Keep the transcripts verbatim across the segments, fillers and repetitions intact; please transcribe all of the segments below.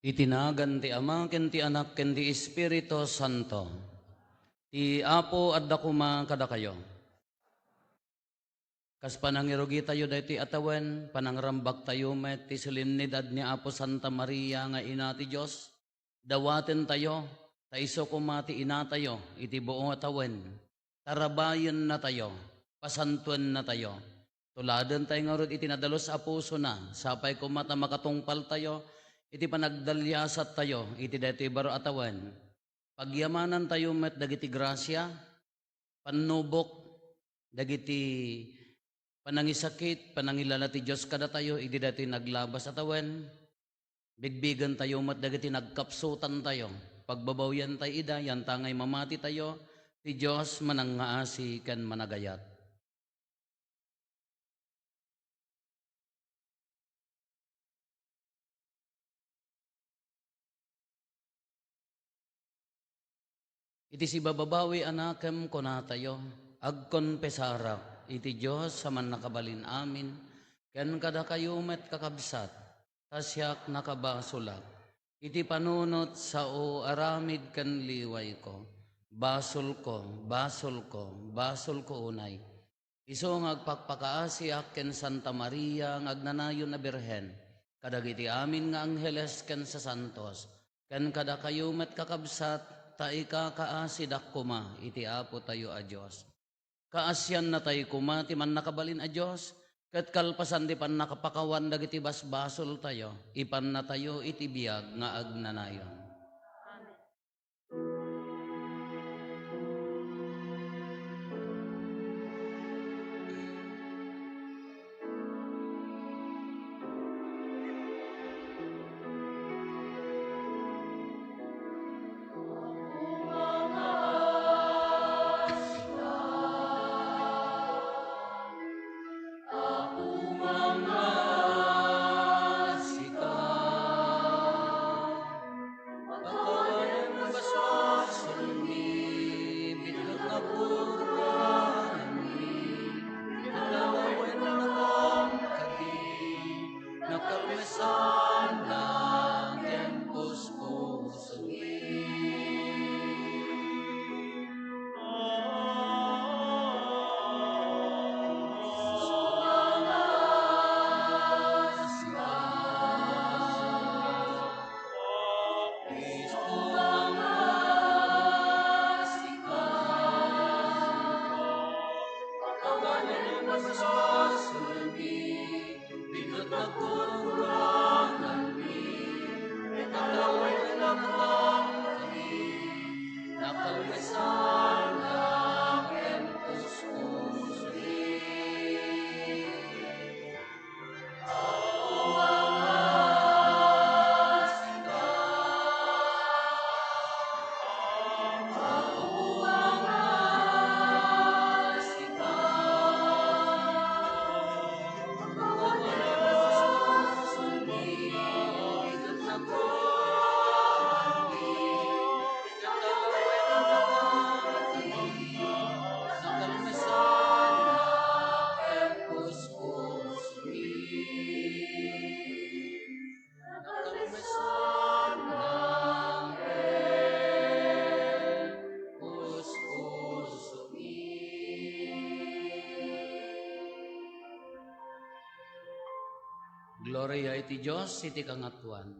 Iti nagan ti Ama, ken ti Anak, ken ti Espiritu Santo. Ti Apo adda koma kadakayo. Kas panangirugitayo daytoy a tawen, panangrambaktayo met ti solemnidad ni Apo Santa Maria nga Ina ti Dios. Dawatentayo, ta isu koma ti inatayo iti buo a tawen. Tarabayennatayo, pasantuennatayo. Tuladentayo ngarud iti nadalus a pusona, sapay koma ta makatungpaltayo iti panagdaliasattayo iti daytoy baro a tawen. Pagyamanantayo met dagiti grasia, pannubok, dagiti panangisakit, panangilala ti Dios kadatayo idi daytoy naglabas a tawen. Bigbigentayo met dagiti nagkapsutantayo. Pagbabawiantayo ida, yantangay mamatitayo, ti Dios manangngaasi ken managayat. Iti sibababawi a nakem kunatayo, agkonpesarak iti Dios a Mannakabalin-amin, ken kadakayo met, kakabsat, ta siak nakabasolak iti panunot sao aramid ken liwayko. Basolko, basolko, basolko unay. Isu nga agpakpakaasiak ken Santa Maria nga agnanayon a Birhen, kadagiti amin nga angheles ken sasantos, ken kadakayo met, kakabsat, ta ikakaasidak koma iti Apotayo a Dios. Kaasiannatay koma ti Mannakabalin a Dios, ket kalpasan ti pannakapakawan dagiti basbasoltayo, ipannatayo iti biag nga agnanayon. Apo, mangngaasika. Pakawanem basbasolmi, binuot nagkukuranganmi, pinalawayen nakam kadi, nakalmesanna ken puspusomi. Gloria iti Dios iti kangatoan.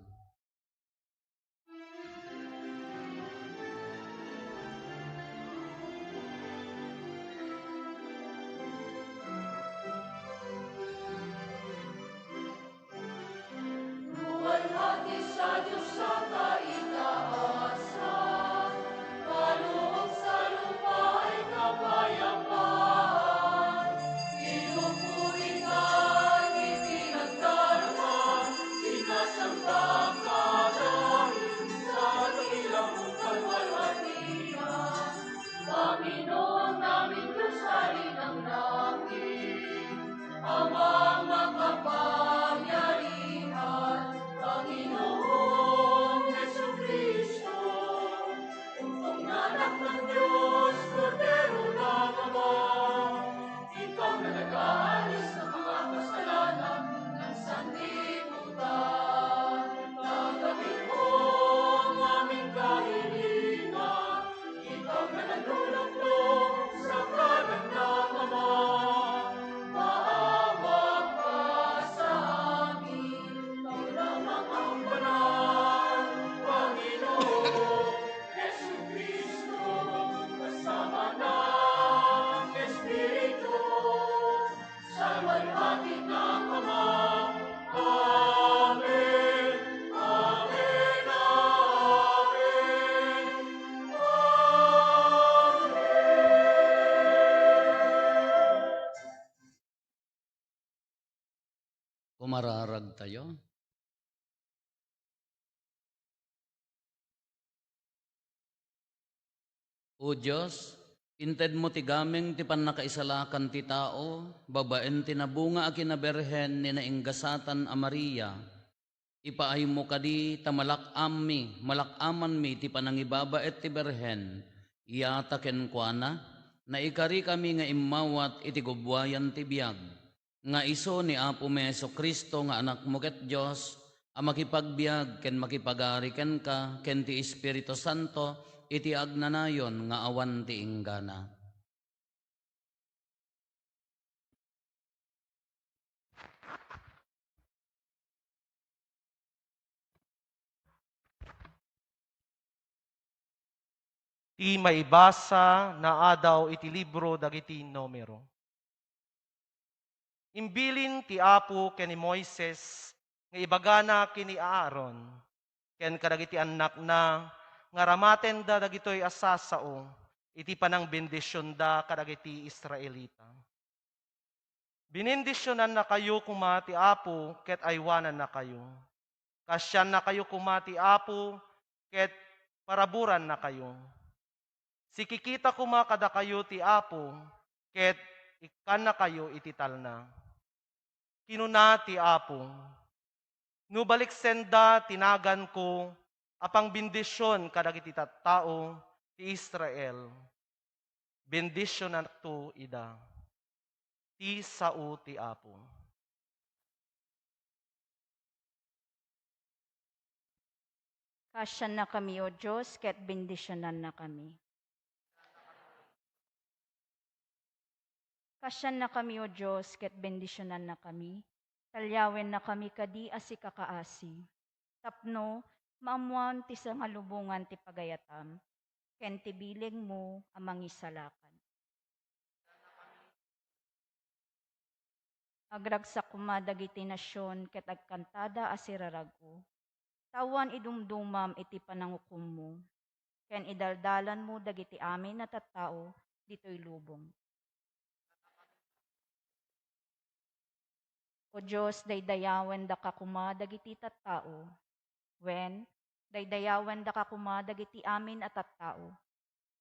Umararagtayo. O Dios, intedmo ti gameng ti pannakaisalakan ti tao babaen ti nabunga a kinabirhen ni nainggasatan a Maria. Ipaaymo kadi ta malak-ammi, malak-amanmi ti panangibabaet ti Birhen. Iyata kenkuana, naikarikami nga immawat iti gubuayan ti biag. Nga isu ni Apomi Jesu-Cristo nga Anakmo ket Dios, a makipagbiag ken makipagari kenka ken ti Espiritu Santo iti agnanayon nga awan ti inggana. Ti maibasa naadaw iti libro dagiti Numero. Imbilin ti Apo ken ni Moises nga ibagana ken ni Aaron ken kadagiti annakna nga ramatenda dagitoy a sasao iti panangbendisionda kadagiti Israelita. Benindisionannakayo koma ti Apo ket aywanannakayo. Kaasiannakayo koma ti Apo ket paraburannakayo. Sikikita koma kadakayo ti Apo ket ikkannakayo iti talna. Kinuna ti Apo, "No baliksenda ti naganko a pangbendision kadagiti tattao ti Israel, bendisionakto ida." Ti sao ti Apo. Kaasiannakami, O Dios, ket bendisionannakami. Kaasiannakami, O Dios, ket bendisionannakami, ta liawennakami kadi a sikakaasi, tapno maammoam ti sangalubongan ti pagayatam, ken ti bilingmo a mangisalakan. Agragsak koma dagiti nasion ket agkantada a sirarag-o, ta awan idumdumam iti panangukommo, ken idaldalanmo dagiti amin a tattao ditoy lubong. O Dios, daydayawendaka koma dagiti tattao, wen, daydayawendaka koma dagiti amin a tattao.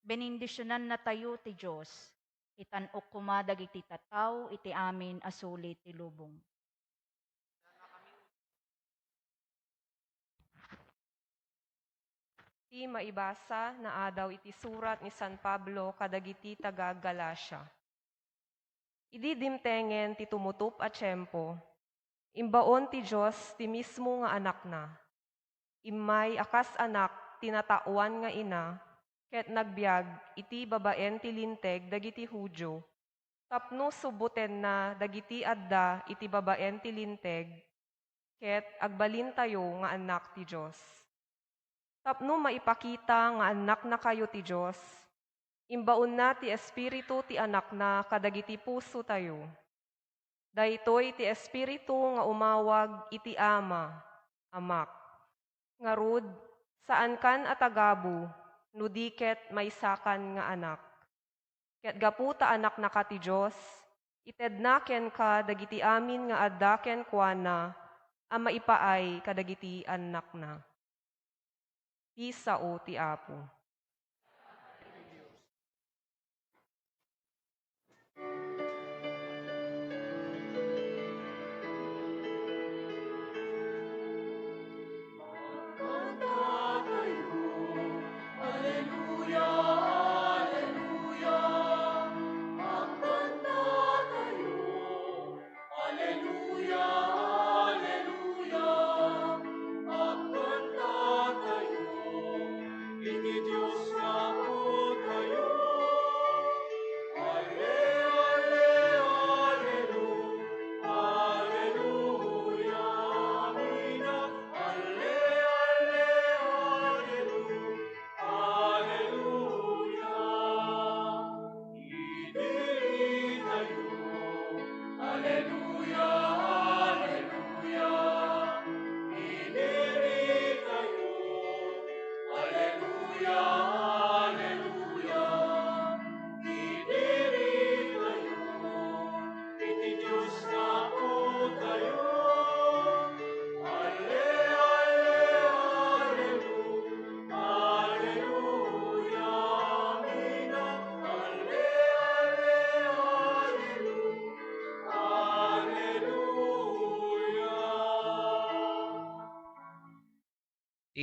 Benindisionannatayo ti Dios, itan-ok koma dagiti tattao iti amin a suli ti lubong. Ti maibasa naadaw iti surat ni San Pablo kadagiti taga-Galacia. Idi dimtengen ti tumutop a tiempo, imbaon ti Dios ti mismo nga Anakna. Immay a kas anak ti nataoan nga ina, ket nagbiag iti babaen ti Linteg dagiti Judio, tapno subbotenna dagiti adda iti babaen ti Linteg, ket agbalintayo nga annak ti Dios. Tapno maipakita nga annaknakayo ti Dios, imbaonna ti Espiritu ti Anakna kadagiti pusotayo. Daytoy ti Espiritu nga umawag iti Ama, Amak. Ngarud, saankan a tagabu no di ket maysakan nga anak. Ket gapu ta anaknaka ti Dios, itedna kenka dagiti amin nga adda kenkuana a maipaay kadagiti annakna. Ti sao ti Apo.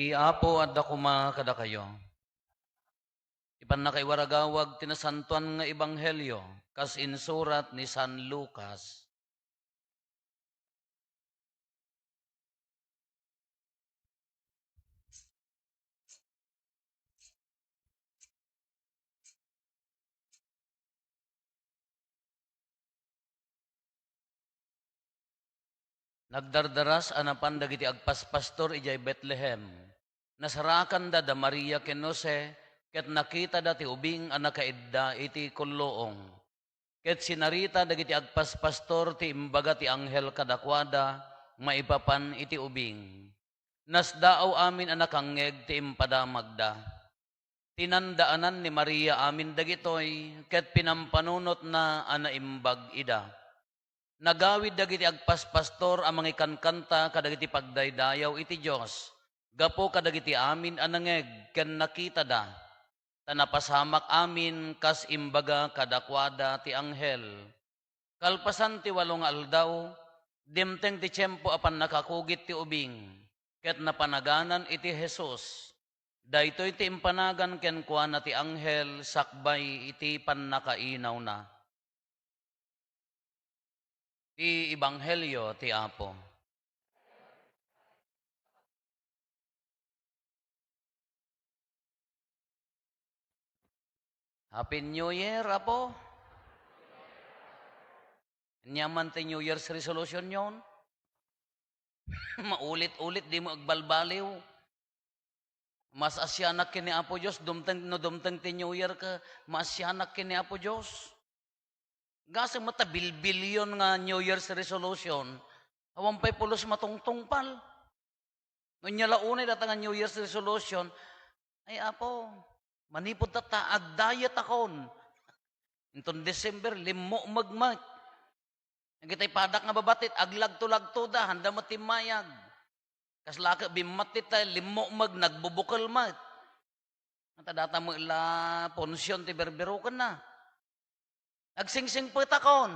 Ti Apo adda koma kadakayo. Ti pannakaiwaragawag ti Nasantoan nga Ebanghelio kas insurat ni San Lucas. Nagdardaras a napan dagiti agpaspastor idiay Betlehem. Nasarakanda da Maria ken Jose, ket nakitada ti ubing a nakaidda iti kulluong. Ket sinarita dagiti agpaspastor ti imbaga ti anghel kadakuada maipapan iti ubing. Nasdaaw amin a nakangngeg ti impadamagda. Tinandaanan ni Maria amin dagitoy, ket pinampanunotna a naimbag ida. Nagawid dagiti agpaspastor a mangikankanta kadagiti pagdaydayaw iti Dios gapu kadagiti amin a nangngeg ken nakitada. Ta napasamak amin kas imbaga kadakuada ti anghel. Kalpasan ti walo nga aldaw, dimteng ti tiempo a pannakakugit ti ubing, ket napanaganan iti Jesus. Daytoy ti impanagan kenkuana ti anghel sakbay iti pannakainawna. Ti Ebanghelio ti Apo. Happy New Year, Apo. Ania man ti New Year's resolution yon? Maulit-ulit, di mo agbalbaliw. Mas asianak ken ni Apo Dios, dumteng, no dumteng ti New Year ka, maasianak ken ni Apo Dios. Gasem met ta bilbilyon nga New Year's resolution, awan pay pulos matungtungpal. No ania la unay data nga New Year's resolution, "Ay, Apo, manipud tatta, ag-diet akon." Inton December, limmukmeg met. Dagitay padak nga babattit, aglagto-lagtoda, haanda met timmayag. Kasla ket bimmattit ta limmukmeg, nagbubukel met. Ata data met la punsion ti berberokenna. Agsingsingpetakon.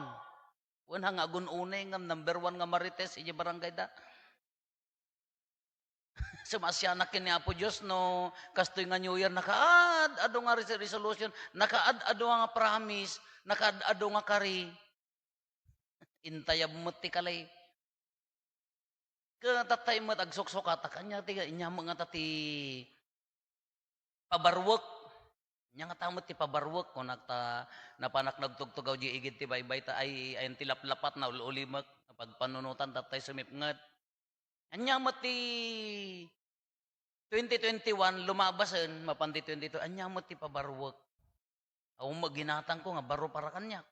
Wen, nga agun-unay ngem number one nga marites idiay barangayda. Sumasianak ken ni Apo Dios no kastoy nga New Year, nakaad-adu nga res-, resolution, nakaad-adu nga promise, nakaad-adu nga kari. Intayab met ti kali. Ket tattay met agsuksukatak, ania ti, ania met ngata ti pabaruek? Ania ngata met ti pabaruek? Kunak ta napanak nagtugtugaw di igid ti baybay ta ay, ayan ti laplapat, naul-ulimek, napagpanunotan, tattay sumipnget. Ania met ti twenty twenty-one lumabasen, mapan ti twenty-two, ania met ti pabaruek? Awan met ginatangko nga baro para kaniak.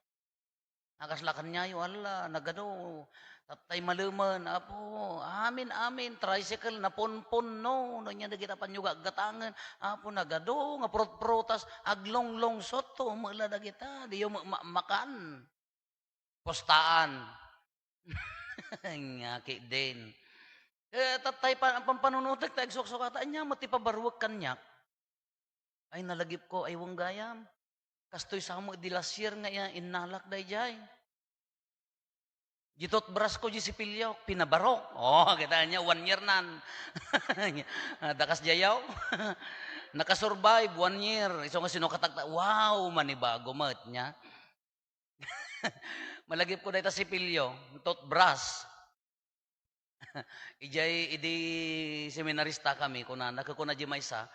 Nakasla kaniayo, alla, nagadu. Tattay malemen, Apo, amin, amin, tricycle, napunpun, no, no, nia dagita panyo gagatangen, Apo, nagadu, nga prut-prutas, aglunglungsot, to, mela dagita, diyo ma-, ma-, makan. Postaan. Nga ki din. Eh, tattay pa, pampanunutek ta agsuksukata, ania met ti pabaruek kaniak? Ay, nalagipko, ay, wen gayam. Kastoy sa met di last year nga iya-, innalak daydiay. Di toothbrush ko, di sipilyo, pinabarok. Oh, kita niya, one year nan. Ah, dakas jayaw. Nakasurvive, one year. Isu nga sinukatak ta, wow, manibago met niya. Malagip ko dayta sipilyo, toothbrush. Idiay, idi seminarista kami, kunana, kakuna di maysa,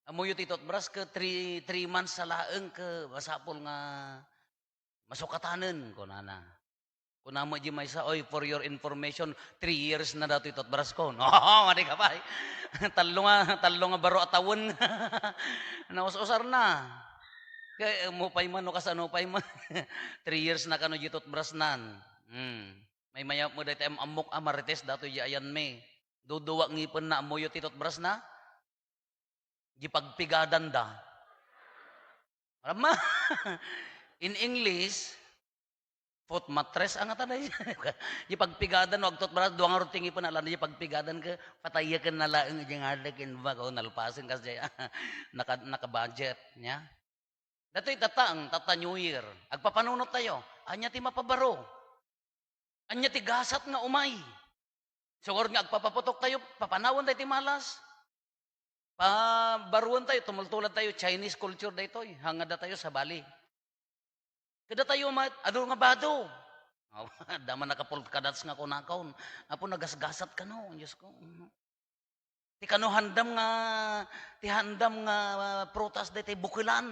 "Ammoyo ti toothbrush ke three, three months sa laeng ke masapul nga masukatanen," kunana. Kuna met di maysa, "Oy, for your information, three years na datoy toothbrush ko." No, madi ka pay. Tallo nga, tallo nga baro a tawen. Naus-usar na. Kay, eh, mo pay man, no, kasano pay man. Three years na kano di toothbrush nan. Hmm. Maymayap mo dayta am-, ammok a marites datoy di ayan mi. Duduwa ngipen na ammoyo ti toothbrush na. Di pagpigadan da. Aram ma? In English, foot mattress ang ata na. Di pagpigadan, no, agtoothbrush, duwa nga ruting ipon, ala na di pagpigadan ka, patayaken na laeng, di nga, di kin ba, ko, nalpasen, kas di, naka, naka-budget, niya. Datoy tatta, ang tatta New Year. Agpapanunot tayo. Anya ti mapabaro? Anya ti gasat nga umay? Sugor nga agpapaputok tayo, papanawan tayo ti malas. Pabaruentayo, tumultulad tayo, Chinese culture daytoy, hangad datayo sa Bali. Kadatayo met, adu nga bado. Aw, adda man nakapulkadats nga kunakon. Apo, nagasgasat kano, Diyos ko. Mhm. Ti kano handam nga, ti handam nga prutas daytoy bukelan.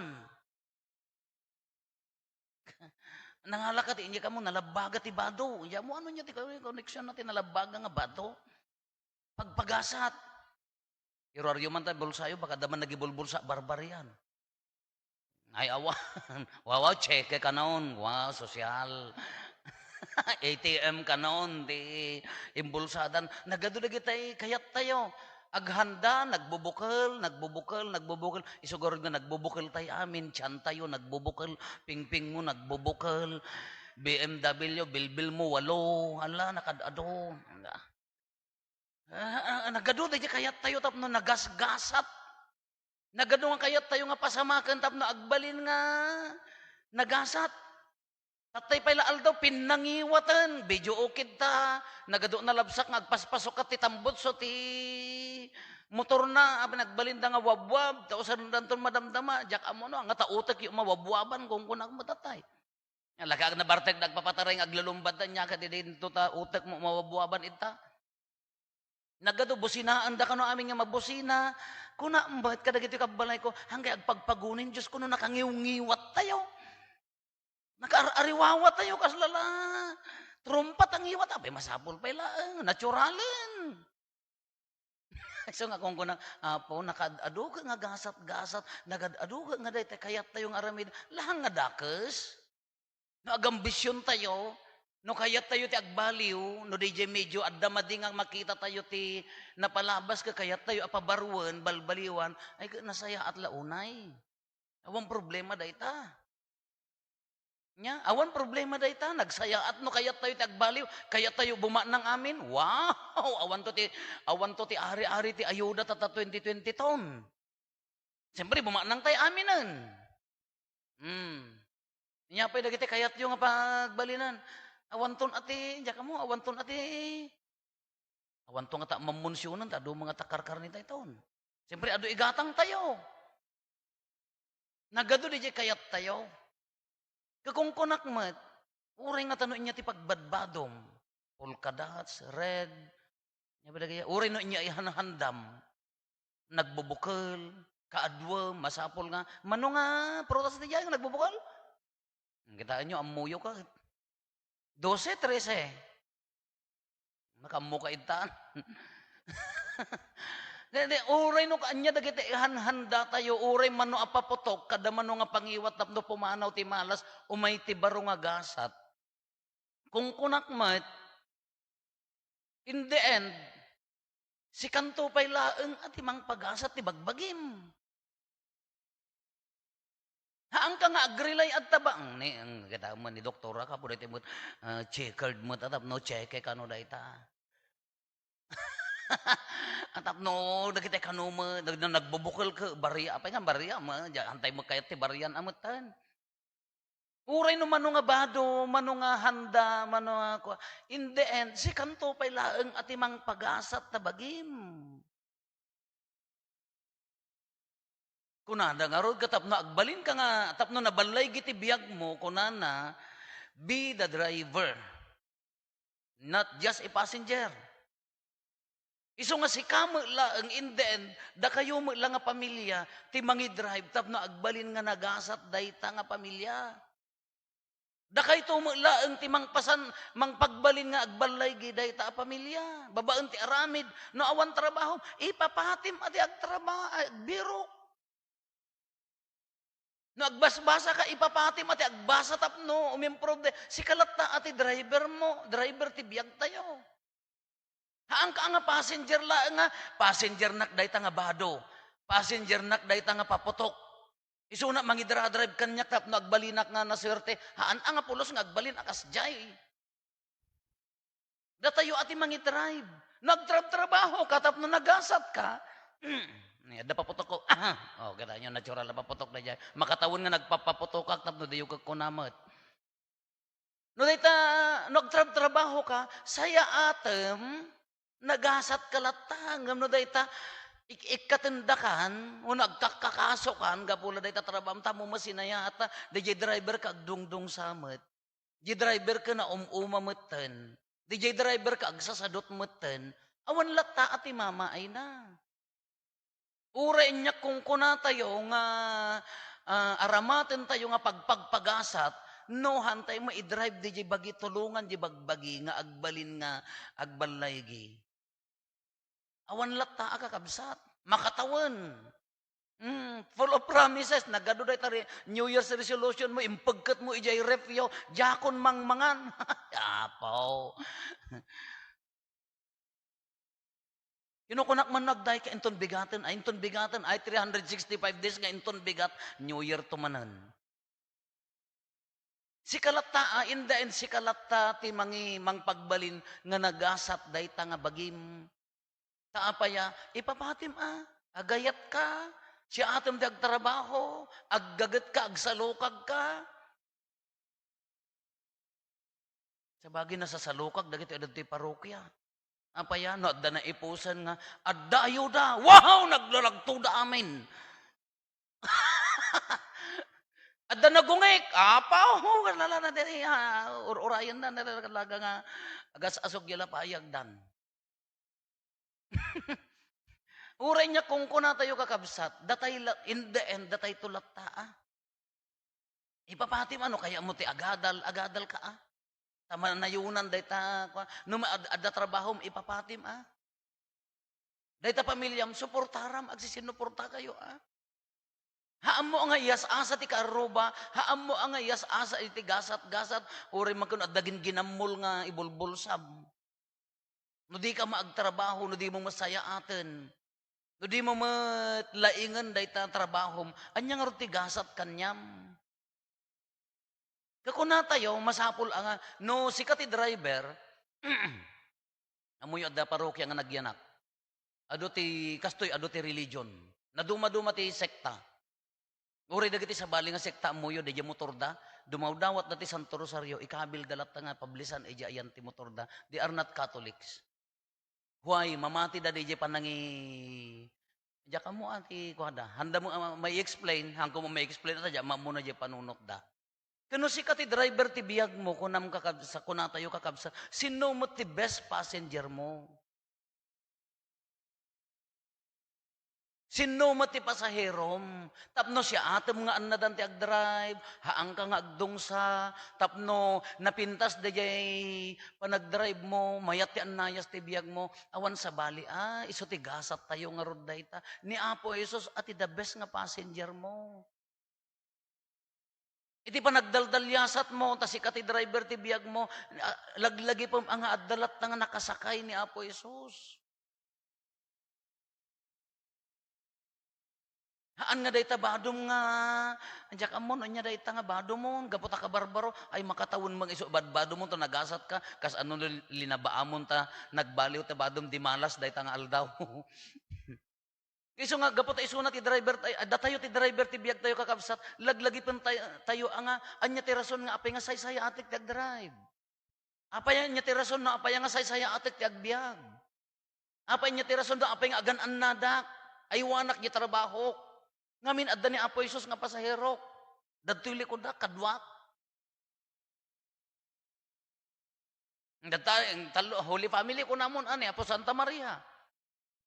Nangalaka ti inya kamo, nalabbaga ti bado. Inya mo, ano niya ti koneksyon na ti nalabbaga nga bado? Pagpagasat. Iruaryo man ta bulsayo, baka adda man nagibulbulsa, barbarian. Ay, awan. Wow, wow, cheque kanon. Wow, sosyal. A T M kanon, di imbulsadan. Nagadu dagitay kayattayo. Aghanda, nagbubukel, nagbubukel, nagbubukel. Isu garud nga nagbubukel tay amin, tiyan tayo, nagbubukel, pingping mo, nagbubukel. B M W, bilbil mo, walo. Ala, nakad-ado. Ah, ah, nagadu daydi kayattayo tapno nagasgasat. Nagadu nga kayattayo nga pasamaken tapno agbalin nga nagasat. Tattay pay la aldaw, pinnangiwaten, video ukid ta, nagadu nalabsak nga agpaspasukat ti tambutso ti motorna, a pinagbalinda nga wabwab, ta usandanton madamdama, diak ammo no, nga ta utekyo mawabwaban, kungkunak mo tattay. Alaka, agnabartek da agpapataray nga aglalumbat da, nia ket idi inton ta utek mo mawabwaban ita. Nagadu, businaanda kano amin nga mabusina. Kuna met kadagiti kabbalayko, "Hanggay agpagpagunin, Dios ko, no nakangiwngiwat tayo. Nakaar-ariwawa tayo, kasla la trumpa ta ngiwat, apay masapul pay laeng, naturalen." Isu nga kungkuna, "Apo, nakaad-adu ket nga gasat-gasat, nagad-adu ket nga dayta kayat tayo nga aramid, lahang nga dakes?" No agambision tayo, no kayat tayo ti agbaliw, no diay medyo adda madi nga makita tayo ti napalabas ket kayat tayo a pabaruen, balbaliwan, ay, nasayaat la unay. Awan problema dayta. Nia, awan problema dayta. Nagsayaat no kayat tayo ti agbaliw, kayat tayo bumanang amin. Wow! Awanto ti, awanto ti ari-ari ti ayuda ta, ta twenty twenty ton. Siyempre, bumanang tayo aminen. Hmm. Nia pay dagiti kayatyo nga pagbalinan. Awanton ati, diak ammo, awanton ati. Awanto nga ta mamunsionen, ta adu nga ta karkarnitayo ton. Siyempre, adu igatang tayo. Nagadu diay kayat tayo. Kakungkunak met, uray nga tano inya ti pagbadbadom, polka dots, red, nia ba dagiti, uray no inya ihanhandam, nagbubukel, kaadua, masapul nga, mano nga prutas ti diay nga nagbubukel? Kitaenyo, ammoyo ka. Dose, trese. Nakaammo ka ita. Di, di, uray no kaanya dagiti ihanhanda tayo, uray mano a paputok, kada mano nga pangiwat tapno pumanaw ti malas, umay ti baro nga gasat. Kungkunak met, in the end, sikanto pay laeng a ti mangpagasat ti bagbagim. Haanka nga agrely adda ba? Ang ni, ang kita mo ni doktora ka, pwede ti mo, ah, checkered mo, tapno cheque kano dayta. Tapno, dagiti kano mo, nag-, nagbubukel ka, barya, apay nga barya mo, diay, antay mo kayat ti baryan, amutan. Uray no mano nga bado, mano nga handa, mano nga kua-, in the end, sikanto pay laeng a ti mangpagasat ta bagim. Kunada ngarud, ket tapno agbalinka nga, tapno naballaygi ti biagmo, kunana, "Be the driver, not just a passenger." Isu nga sika met laeng, in the end, dakayo met la nga pamilya ti mangidrive tapno agbalin nga nagasat dayta nga pamilya. Dakayto met laeng ti mangpasan-, mangpagbalin nga agballaygi dayta a pamilya. Babaen ti aramid, no awan trabaho, ipapatim a ti agtraba-, agbiro. No agbasbasa ka, ipapatim a ti agbasa tapno umimprove. Sika latta a ti driver mo, driver ti biag tayo. Haanka nga passenger laeng nga, passengernak dayta nga bado, passengernak dayta nga paputok. Isuna mangidra-drive kaniak tapno agbalinak nga nasuerte. Haan a nga pulos nga agbalin a kasdiay. Datayo a ti mangidrive. No agtrabtrabaho ka tapno nagasat ka, "Ni adda paputok ko." Oh, kita nyo, natural a paputok na diay. Makatawen nga nagpapaputokak tapno diyo kakuna met. No dayta, no agtrabtrabaho ka, sayaatem, nagasat ka latta, ngem no dayta, Ik-, ikkatendakan, wenno agkakkakasokan gapu la dayta trabaho, ta mo masinaya, ta, diay driver ka agdungdungsa met. Diay driver ka naum-uma metten. Diay driver ka agsasadot metten. Awan latta a ti mamaayna. Uray ania kunkunatayo nga, ah, aramatentayo nga pagpagpagasat, no, haantayo maidrive diay bagi, tulongan diay bagbagi nga agbalin nga agballaygi. Awan latta a kakabsat. Makatawen. Mm, full of promises. Nagadu dayta re-, New Year's resolution mo, impegket mo idiay refyo, diakon mangmangan. Apo. Kinukunak man no agdayka, inton bigaten, ay, inton bigaten, ay, three hundred sixty-five days nga inton bigat, New Year to manen. Sika latta, ah, in the end, sika latta ti mangi-, mangpagbalin nga nagasat dayta nga bagim. Ta apay a, ipapatim a, agayat ka, siatem ti agtrabaho, aggaget ka, agsalukag ka. Sabagay, nasasalukag dagiti adda ti parokia. Apay a, no adda naipusan nga, "Adda ayuda!" Wow! Naglalagtoda amin. Adda nagungik. Apaw, lala na diri, ah, ur-, urayen na, na, na, talaga nga agas-asog ya lapayagdan. Uray nia kunkunatayo, kakabsat, datay la-, in the end, datay to latta, ah. Ipapatim a no kayatmo ti agadal, agadal ka, ah. Ta manayunan dayta, kua-, no ma-, ad-, adda trabahom, ipapatim, ah. Dayta pamilyam, suportaram, agsisinuportakayo, ah. Haammo nga iyas-asa ti kaarruba, haammo nga iyas-asa iti gasat-gasat, uray man kun adda ginginammol nga ibulbulsam. No dika maagtrabaho, no dimo masayaaten, no dimo met laingen dayta trabahom, ania ngarud ti gasat kaniam? Kakunatayo, masapul a nga, no sika ti driver, ammoyo adda parokia nga nagyanak. Adu ti, kastoy, adu ti religion. Nadumaduma ti sekta. Uray dagiti sabali nga sekta, ammoyo, daydiay motorda, dumawdawatda ti Santo Rosario, ikabilda latta nga publisan idiay ayan ti motorda. They are not Catholics. Why? Mamatida daydiay panangi-, diak ammo a ti kuada. Haanda mo, ah, mai-explain, haanko mo mai-explain, ta diak ammo na diay panunotda. Ken no sika ti driver ti biagmo, kunam, kakabsa-, kunatayo, kakabsat, sinno met ti best passenger mo? Sinno met ti pasaherom? Tapno siatem nga annadan ti agdrive, haanka nga agdungsa, tapno napintas daydiay panagdrive mo, mayat ti annayas ti biag mo, awan sabali, ah, isu ti gasattayo ngarud dayta. Ni Apo Jesus a ti the best nga passenger mo. Iti panagdaldaliasatmo, ta sika ti driver ti biagmo, ah, laglagipem a nga adda latta nga nakasakay ni Apo Jesus. Haan nga dayta badom nga, diak ammo no ania dayta nga badomon, gapu ta kabarbaro, ay makatawen man isu badbadomon ta nagasat ka, kas ano li-, linabaamon ta nagbaliw ta badom di malas dayta nga aldaw. Isu nga, gapu ta isuna ti driver tay-, ah, datayo ti driver ti biag tayo, kakabsat, laglagipen tay-, tayo a nga, ania ti rason nga apay nga saysayaatek ti agdrive? Apay ania ti rason no apay nga saysayaatek ti agbiag? Apay ania ti rason no apay nga agan-annadak? Aywanak ti trabahok. Ngamin, adda ni Apo Jesus nga pasaherok. Dadtoy likud da, kaduak. Data, tallo, Holy Family, kunamon, ani, Apo Santa Maria.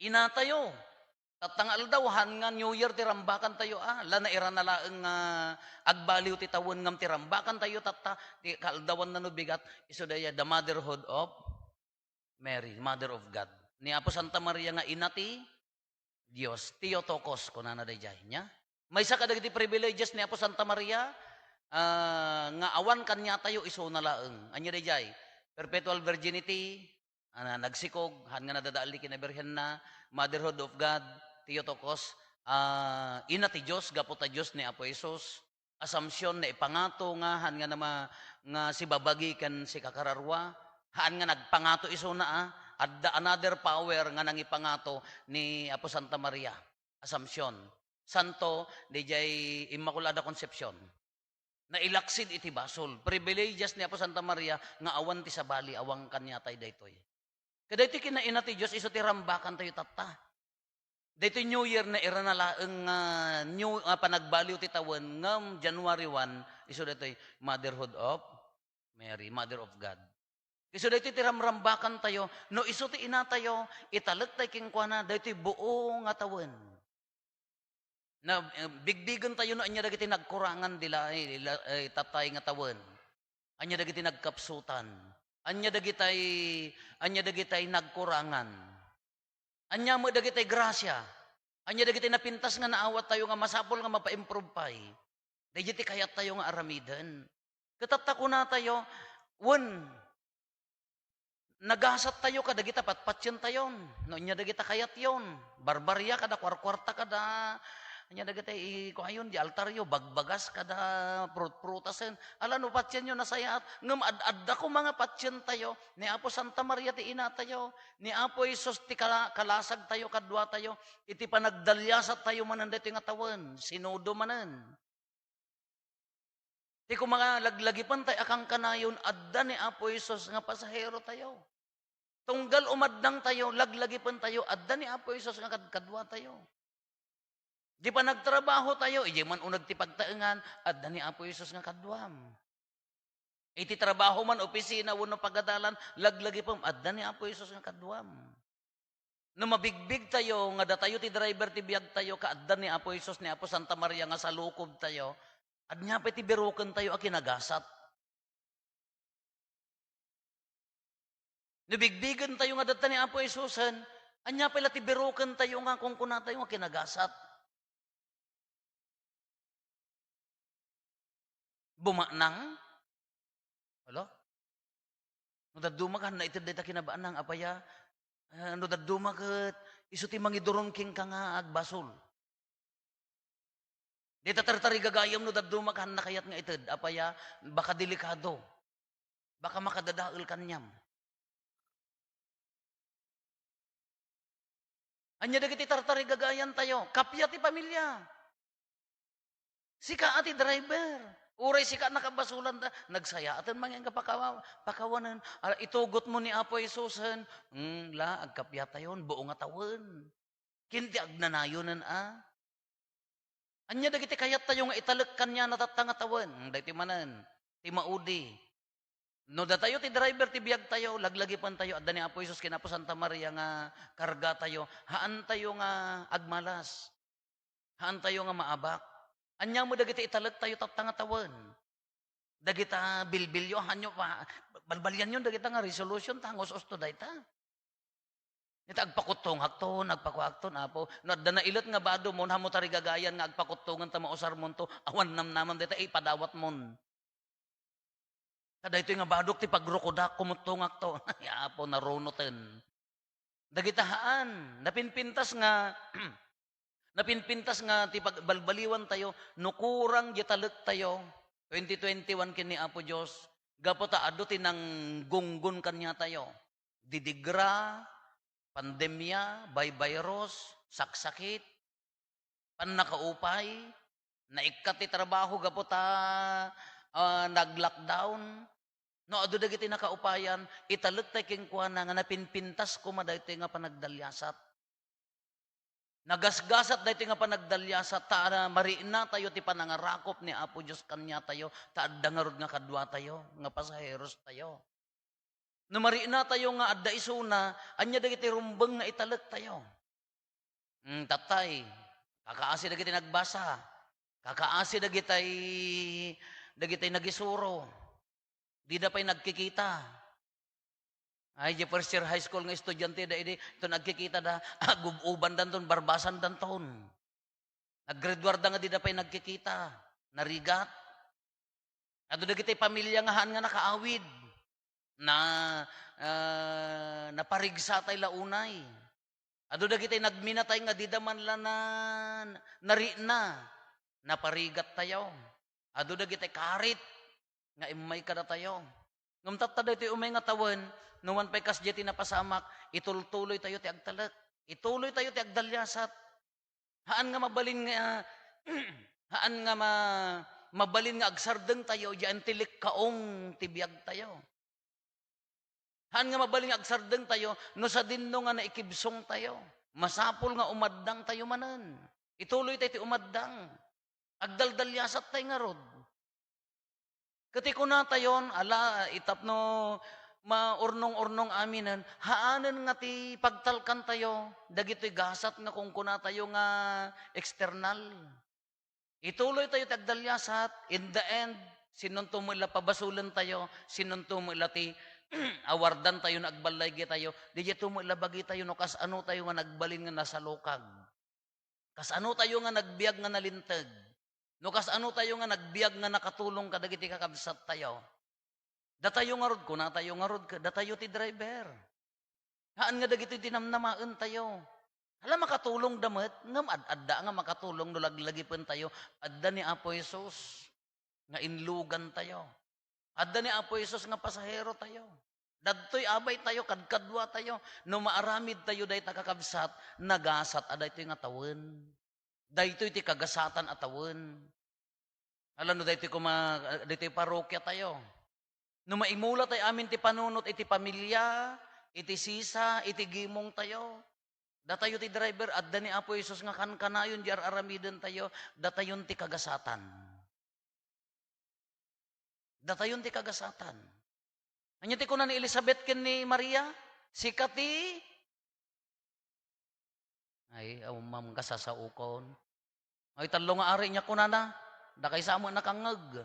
Inatayo. Tatta nga aldaw, haan nga New Year ti rambakan tayo, ah. La nairana laeng nga agbaliw ti tawen ngem ti rambakan tayo, tatta, ti kaaldawanna no bigat, isu dayta the motherhood of Mary, Mother of God. Ni Apo Santa Maria nga ina ti Dios, Theotokos, kunana daydiay, nia? Maysa kadagiti privileges ni Apo Santa Maria, ah, nga awan kaniatayo isuna laeng. Ania daydiay? Perpetual virginity, ah, nagsikog, haan nga nadadael ti kinabirhenna, motherhood of God, Theotokos, ah, ina ti Dios, gapu ta Dios ni Apo Jesus, Assumption, naipangato nga haan nga nama-, nga sibabagi ken sikakararua, haan nga nagpangato isuna, ah. Adda another power nga nangipangato ni Apo Santa Maria, Assumption. Santo, daydiay Immaculada Concepcion. Nailaksid iti basol. Privileges ni Apo Santa Maria nga awan ti sabali, awan kaniatay daytoy. Kadaytoy kinaina ti Dios, isu ti rambakan tayo tatta. Daytoy New Year, nairana laeng nga new, ah, panagbaliw ti tawen, ngem January one, isu daytoy Motherhood of Mary, Mother of God. Isu daytoy ti ramrambakantayo, no isu ti inatayo, italektayo kenkuana daytoy buo nga tawen. Na, eh, bigbigentayo no ania dagiti nagkurangan di la-, eh, la-, eh, tatay nga tawen. Ania dagiti nagkapsutan? Ania dagitay, ania dagitay nagkurangan? Ania met dagitay grasia? Ania dagiti napintas nga naawattayo nga masapul nga mapa-improve pay? Daydiay ti kayattayo nga aramiden. Ket tatta kunatayo, wen, nagasattayo kadagita patpatientayon. No ania dagita kayatyon, barbaria kada kuarkuarta kada, ania dagita i-, kuayon, di altaryo, bagbagas kada prut-prutasen. Ala no patienyo nasayaat, ngem ad-adda koma nga patientayo, ni Apo Santa Maria ti inatayo, ni Apo Jesus ti kala-, kalasagtayo kaduatayo, iti panagdaliasattayo manen daytoy nga tawen, sinodo manen. Ti koma laglagipentayo a kankanayon, adda ni Apo Jesus nga pasaherotayo. Tunggal umaddangtayo, laglagipentayo, adda ni Apo Jesus nga kadkaduatayo. Di panagtrabahotayo, idiay man uneg ti pagtaengan, adda ni Apo Jesus nga kaduam. Iti trabaho man, opisina, wenno pagadalan, laglagipem, adda ni Apo Jesus nga kaduam. No mabigbigtayo nga datayo ti driver ti biagtayo, kaadda ni Apo Jesus, ni Apo Santa Maria nga salukobtayo, ania pay ti birokentayo a kinagasat? No bigbigentayo nga data ni Apo Jesusen, ania pay la ti birokentayo nga kunkunatayo nga kinagasat? Bumanang? Alo? No dadduma ket hanna ited dayta kinabanang, apay a? Ah, no dadduma ket isu ti mangiduron kenka nga agbasol. Dita tartarigagayam no dadduma ket hanna kayat nga ited, apay a? Baka delikado. Baka makadadael kaniam. Ania dagiti tartarigagayantayo? Kappia ti pamilia. Sika a ti driver. Uray sika a nakabasolanda, nagsayaaten man nga pakawa-, pakawanen. Ah, itugotmo ni Apo Jesusen, hmm, la, agkappiatayon, buo nga tawen. Ken ti agnanayonen a. Ania dagiti kayattayo nga italek kaniana tatta nga tawen? Daytoy manen, ti maudi. No datayo ti driver ti biagtayo, laglagipentayo, adda ni Apo Jesus ken Apo Santa Maria nga kargatayo, haantayo nga agmalas. Haantayo nga maabak. Ania met dagiti italektayo tatta nga tawen? Dagita bilbilyo, hanyo pa, balbalianyon dagita nga resolution, ta ngus-usto dayta. Ita agpakuttongakton, agpakuakton, Apo. No adda nailet nga badom, haanmo tarigagayan nga agpakuttongen ta mausarmonto, awan namnamam dayta, ipadawatmon. Ta daytoy nga badok ti pagrukodak, kumuttongakto. Ay, Apo, narunoten. Dagita haan, napinpintas nga, napinpintas nga ti pagbalbaliwantayo, no kurang diay talektayo, twenty twenty-one ken ni Apo Dios, gapu ta adu ti nanggunggon kaniatayo. Didigra, pandemia, baybayrus, saksakit, pannakaupay, naikkat ti trabaho gapu ta, ah, nag-lockdown. No adu dagiti nakaupayan, italektayo kenkuana nga napinpintas koma daytoy nga panagdaliasat. Nagasgasat daytoy nga panagdaliasat ta, ah, mariknatayo ti panangarakop ni Apo Dios kaniatayo, ta adda ngarud nga kaduatayo, nga pasaherostayo. No mariknatayo nga adda isuna, ania dagiti rumbeng nga italektayo? Hmm, tattay, kakaasi dagiti nagbasa, kakaasi dagitay, dagitay nagisuro. Dida pay nagkikita. Ay, di first year high school nga estudiante da idi, ito nagkikita da, agub-ubandanton, barbasandanton. Naggraduarda nga dida pay nagkikita, narigat. Adu dagiti pamilia nga haan nga nakaawid, na, ah, naparigsatay la unay. Adu dagiti nagminatay nga dida man la na, narikna, naparigattayo. Adu dagiti karit nga immay kadatayo. Ngem tatta daytoy umay nga tawen, no man pay kasdiay ti napasamak, itultuloytayo ti agtalek. Itultuloytayo ti agdaliasat. Haan nga mabalin nga, haan nga ma-, mabalin nga agsardengtayo, diay intelektual ti biagtayo. Haan nga mabalin nga agsardengtayo, no sadinno nga naikibsongtayo. masapul nga umaddangtayo manen. Ituloytay ti umaddang. Agdaldalyasat tay ngarud. Ket ti kunatayon, ala, itapno maurnong-urnong aminen, haanen nga ti pagtalkantayo dagitoy gasat nga kunkunatayo nga external. Ituloytayo ti agdalyasat, in the end, sinonto met la pabasolentayo, sinonto met la ti awardantayo no agballigitayo, diay to met la bagitayo no kasanotayo nga nagbalin nga nasalukag. Kasanotayo nga nagbiag nga nalinteg? No kasanotayo nga nagbiag nga nakatulong kadagiti kakabsattayo? Datayo ngarud, kunatayo ngarud, ket datayo ti driver. Haan nga dagitoy ti namnamaentayo. Hala, makatulongda met, ngem ad-adda nga makatulong no laglagipentayo. Adda ni Apo Jesus nga inlugantayo. Adda ni Apo Jesus nga pasaherotayo. Dadtoy abaytayo, kadkaduatayo. No maaramidtayo dayta, kakabsat, nagasat a daytoy nga tawen. Daytoy ti kagasatan a tawen. Ala, no daytoy koma, daytoy parokiatayo. No maimulatayo amin ti panunot iti pamilia, iti sisa, iti gimongtayo, datayo ti driver, adda ni Apo Jesus nga kankanayon di ar-aramidentayo, datayon ti kagasatan. Datayon ti kagasatan. Ania ti kuna ni Elizabeth ken ni Maria? Sika ti, ay, aw, ma'am, kasasaokon. Ay, tallo nga ari, ania kunana? Dakay sa met nakangngeg.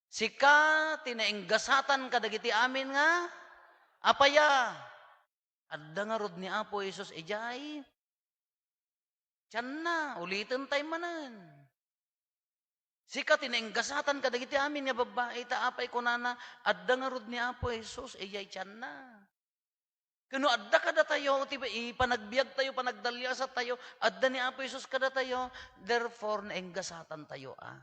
Sika ti nainggasatan kadagiti amin nga apaya. Adda ngarud ni Apo Jesus idiay tianna, ulitentay manen. Sika ti nainggasatan kadagiti amin nga babbai, ta apay kunana, adda ngarud ni Apo Jesus idiay tianna. Ken no adda kadatayo ti ipanagbiagtayo, panagdaliasattayo, adda ni Apo Jesus kadatayo, therefore, nainggasatantayo a.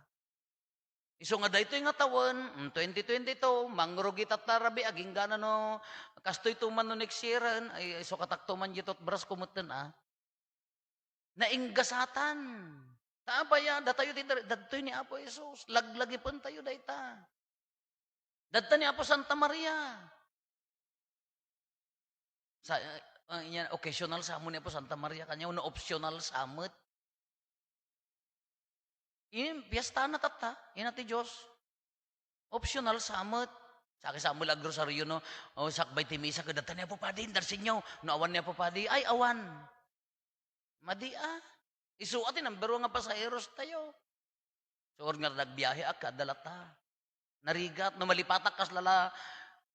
Isu nga daytoy nga tawen, mm, twenty twenty-two, mangrugi tatta rabii, agingga no kastoy to man no next year-en, ay, isu katakto man di toothbrush ko metten a. Nainggasatan. Ta apay a, datayo ti dar-, dadtoy ni Apo Jesus, laglagipentayo dayta. Dadta ni Apo Santa Maria. Sa, ah, ah, inya, occasional sa amo ni Apo Santa Maria kaniayo, no optional sa met. Ini, piestana tatta, ina ti Dios. Optional sa met. Sa, sa met la agrosario, no? O, sakbay ti misa, ket dadta ni Apo Padi, indarsenyo. No awan ni Apo Padi, ay, awan. Madi a. Isu a ti number one nga pasaherostayo. Suot nga nagbiahe a, kada latta. Narigat, no malipatak, kasla la,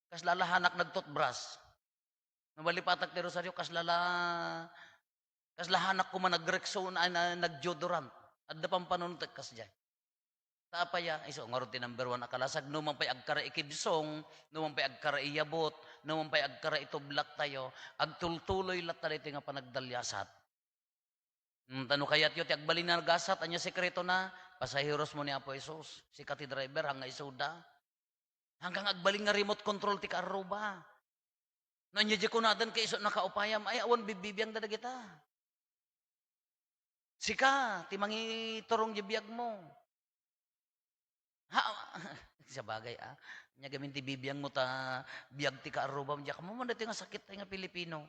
kasla la hanak nagtoothbrush. No malipatak ti rosaryo, kasla la, kasla hanak koma nag-Rexona, ay, na, nag-deodorant. Adda pampanunotek kasdiay. Ta apay a, isu ngarud ti number one a kalasag, no man pay agkara ikibsong, no man pay agkara iyabot, no man pay agkara itublaktayo, agtultuloy latta daytoy nga panagdaliasat. Mm, ta no kayatyo ti agbalin a nagasat, ania sekretona? Pasaheros mo ni Apo Jesus. Sika ti driver, haan nga isuda. Haan nga agbalin nga remote control ti kaarruba. No ania di kunadan ket isu nakaupayam, ay, awan bibbibiangda dagita. Sika ti mangiturong di biagmo. Ha, sabagay, ah. Ania gamin ti bibiangmo ta biag ti kaarrubam, diak mo man daytoy nga sakit tay nga Pilipino.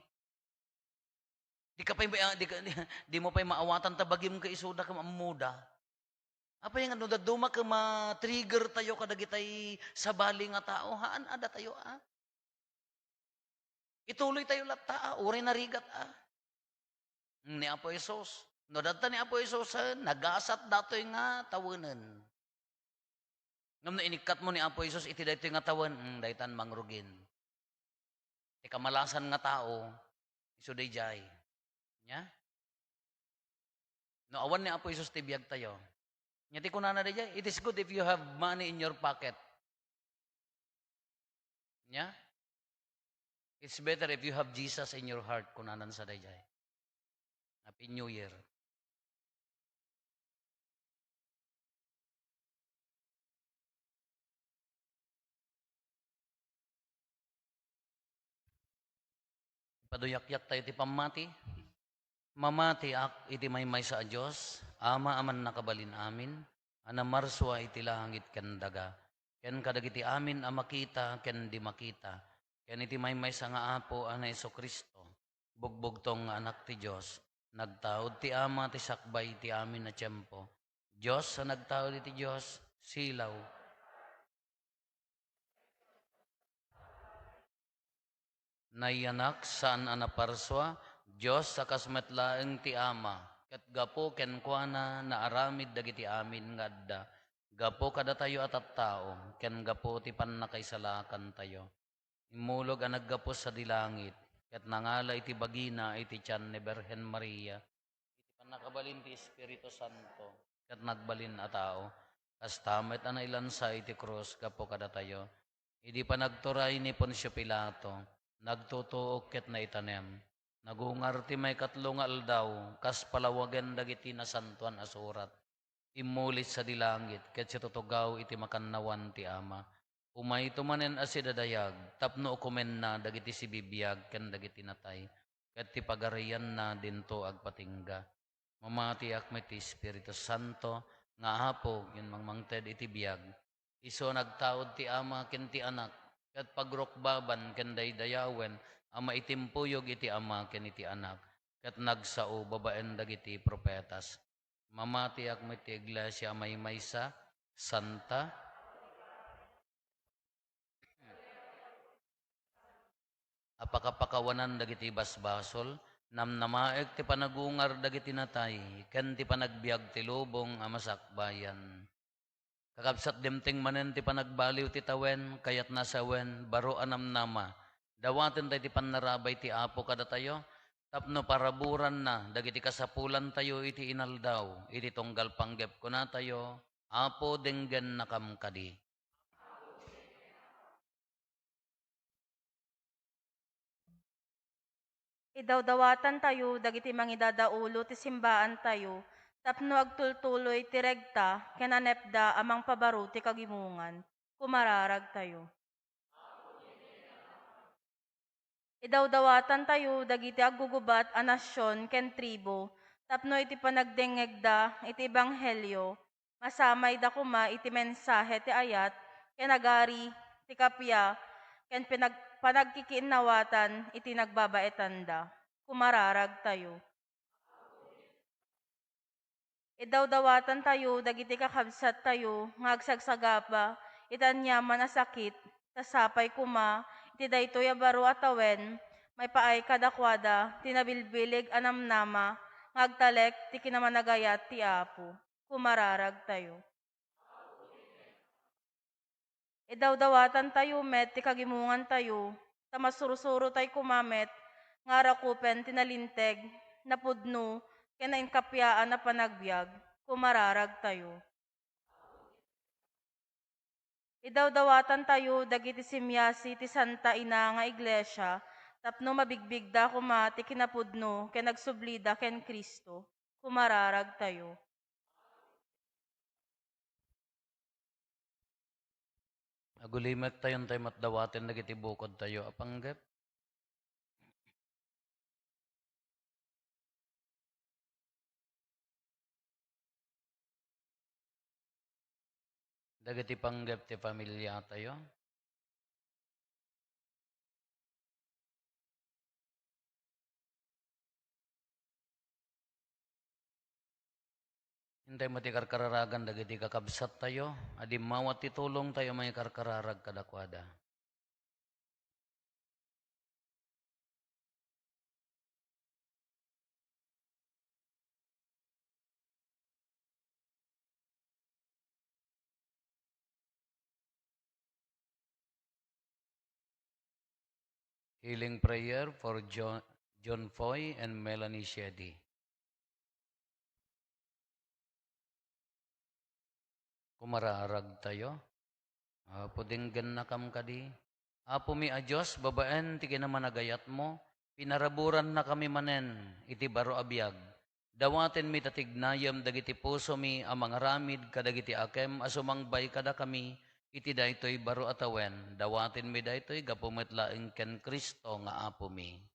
Di ka pay, ah, di ka, di, di mo pay maawatan ta bagim ket isuda ket ammoda. Apay nga no dadduma ket ma-trigger tayo kadagitay sabali nga tao, haan a datayo, ah. Ituloy tayo latta, ah, uray narigat, ah. Ni Apo Jesus. No dadta ni Apo Jesus, eh, nagasat datoy nga tawenen. Ngem no inikkatmo ni Apo Jesus iti daytoy nga tawen, mm, daytan mangrugin. Ti kamalasan nga tao, isu daydiay. Nya? No awan ni Apo Jesus ti biagtayo. Nya ti kunana daydiay, "It is good if you have money in your pocket." Nya? "It's better if you have Jesus in your heart," kunanan sa daydiay. Happy New Year. Paduyakyak tayo ti pammati. Mamatiak iti maymaysa a Dios, Ama a mannakabalin amin, a namarsua iti langit ken daga, ken kadagiti amin a makita ken di makita, ken iti maymaysa nga Apo a ni Jesu-Cristo, Bugbugtong nga Anak ti Dios, nagtaud ti Ama ti sakbay ti amin a tiempo. Dios a nagtaud iti Dios, silaw. Nayanak, saan a naparsua, Dios a kas met laeng ti Ama, ket gapu kenkuana naaramid dagiti amin nga adda, gapu kadatayo a tattao, ken gapu ti pannakaisalakantayo. Immulog a naggapu sadi langit, ket nangala iti bagina iti tian ni Birhen Maria, iti pannakabalin ti Espiritu Santo, ket nagbalin a tao. Kasta met a nailansa iti krus gapu kadatayo. Idi panagturay ni Poncio Pilato, nagtutuok ket naitanem. Nagungar ti maikatlo nga aldaw, kas palawagen dagiti Nasantoan a Surat. Immuli sadi langit, ket situtugaw iti makannawan ti Ama. Umayto manen a sidadayag, tapno ukomenna dagiti sibibiag ken dagiti natay, ket ti pagarianna dinto agpatingga. Mamatiak met ti Espiritu Santo, nga Apo ken mangmangted iti biag. Isu a nagtaud ti Ama ken ti Anak, ket pagrukbaban ken daydayawen a maitimpuyog iti Ama ken iti Anak, ket nagsao babaen dagiti profetas. Mamatiak met ti iglesia a maymaysa, santa, a pakapakawanan dagiti basbasol, namnamaek ti panagungar dagiti natay, ken ti panagbiag ti lubong a masakbayan. Kakabsat, dimteng manen ti panagbaliw ti tawen, kayatna sawen, baro a namnama. Dawaten tay ti pannarabay ti Apo kadatayo, tapno paraburanna dagiti kasapulantayo iti inaldaw, iti tunggal panggep kunatayo, Apo, denggennakam kadi. Idawdawatantayo dagiti mangidadaulo ti simbaantayo tapno agtultuloy ti regta ken anepda a mangpabaro ti kagimongan. Kumararagtayo. Idawdawatantayo dagiti aggugubat a nasion ken tribu tapno iti panagdengngegda iti ebanghelio, masamayda koma iti mensahe ti ayat ken agari ti kappia ken pinag-, panagkikinnawatan iti nagbabaetanda. Kumararagtayo. Idawdawatantayo dagiti kakabsattayo nga agsagsagaba iti aniaman a sakit, ta sapay koma iti daytoy a baro a tawen, maipaay kadakuada ti nabilbileg a namnama nga agtalek ti kinamanagayat ti Apo. Kumararagtayo. Idawdawatantayo met ti kagimongantayo, ta masursuro tay koma met nga arakupen ti nalinteg, napudno, ken nainkappiaan a panagbiag. Kumararagtayo. Idawdawatantayo dagiti simiasi ti Santa Ina nga Iglesia tapno mabigbigda koma ti kinapudno ken agsublida ken Cristo. Kumararagtayo. Agulimektayon tay met dawaten dagiti bukodtayo a panggep. Dagiti panggep ti familiatayo. Intay met ti karkararagan dagiti kakabsattayo a dimmawat ti tulongtayo a mangikarkararag kadakuada. Healing prayer for Jo-, John Foy and Melanie Sheddy. Kumararagtayo. Apo, denggennakam kadi. Apomi a Dios, babaen ti kinamanagayatmo, pinaraburannakami manen iti baro a biag. Dawatenmi ta tignayem dagiti pusomi a mangaramid kadagiti akem a sumangbay kadakami iti daytoy baro a tawen. Dawatenmi daytoy gapu met laeng ken Cristo nga Apomi.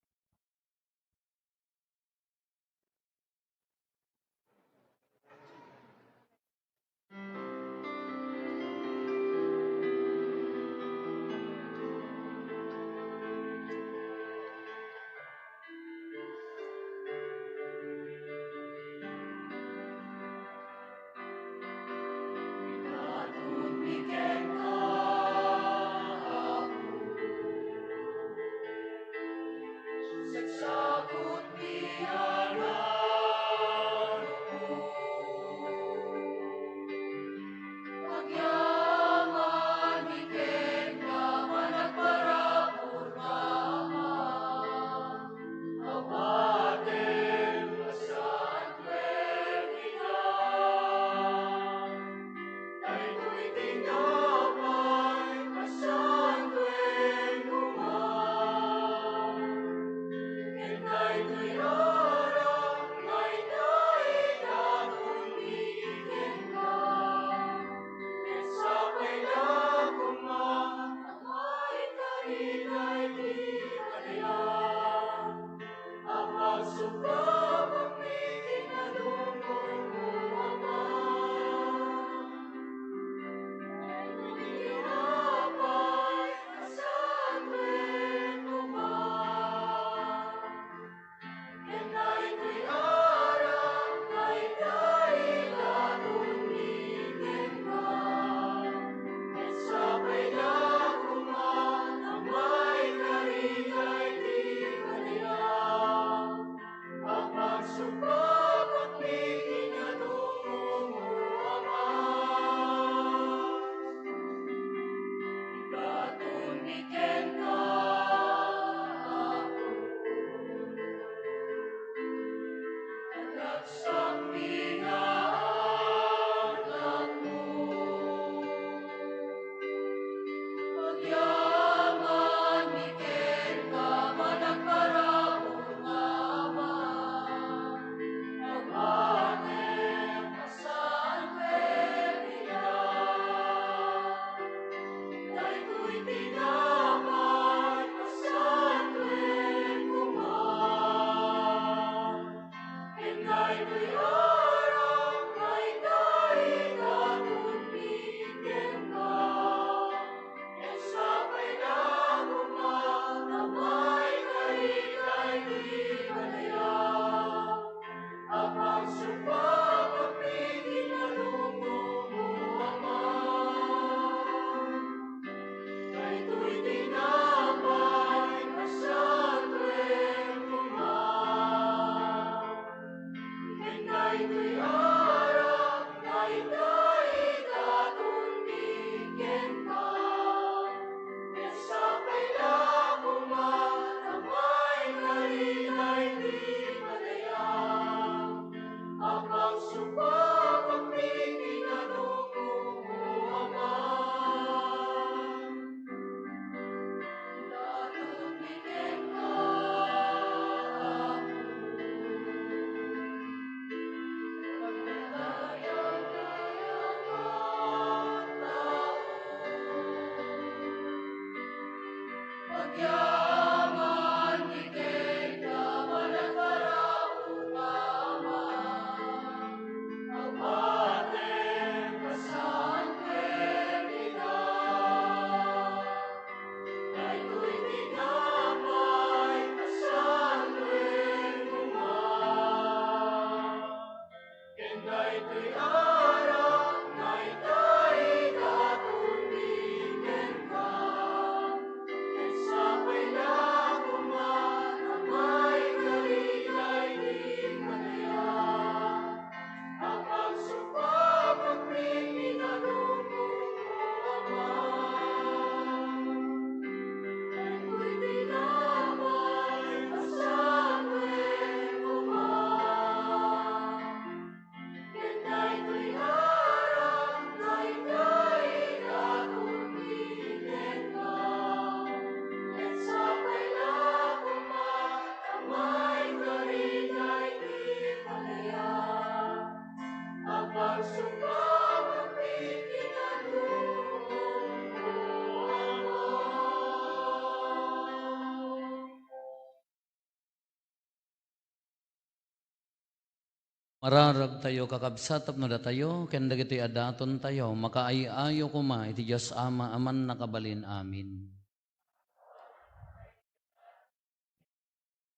Mararagtayo, kakabsat, tapno datayo ken dagitoy a datontayo makaay-ayo koma iti Dios Ama a Mannakabalin. Amen.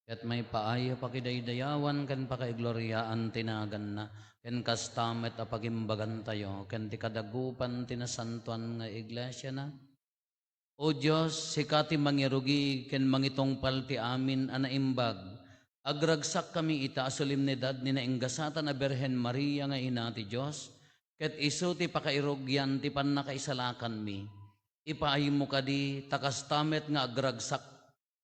Ket maipaay a pakidaydayawan ken pakaigloriaan ti naganna, ken kasta met a pagimbagantayo ken ti kadagupan ti nasantoan nga iglesiana. O Dios, sika ti mangirugi ken mangitungpal ti amin a naimbag. Agragsakkami ita a solemnidad ni nainggasatan a Birhen Maria nga Ina ti Dios, ket isu ti pakairugian ti pannakaisalakanmi. Ipaaymo kadi ta kasta met nga agragsak-,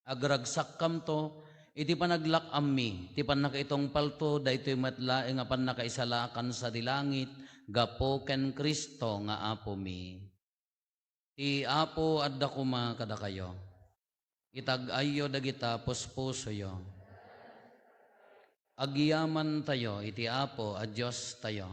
agragsakkamto iti panaglak-ammi ti pannakaitungpalto daytoy met laeng a pannakaisalakan sadi langit gapu ken Cristo nga Apomi. Ti Apo adda koma kadakayo. Itag-ayyo dagita puspusoyo. Agyamantayo iti Apo a Diostayo.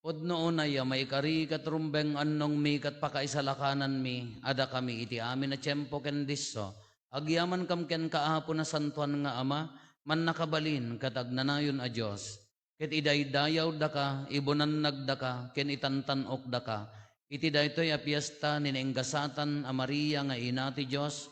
Pudno unay a maikari ket rumbeng annongmi ket pakaisalakananmi a dakami iti amin a tiempo ken disso, agyamankam kenka, Apo Nasantoan nga Ama, mannakabalin ket agnanayon a Dios. Ket idaydayawdaka, ibunannagdaka, ken itantan-okdaka iti daytoy a fiesta ni nainggasatan a Maria nga Ina ti Dios,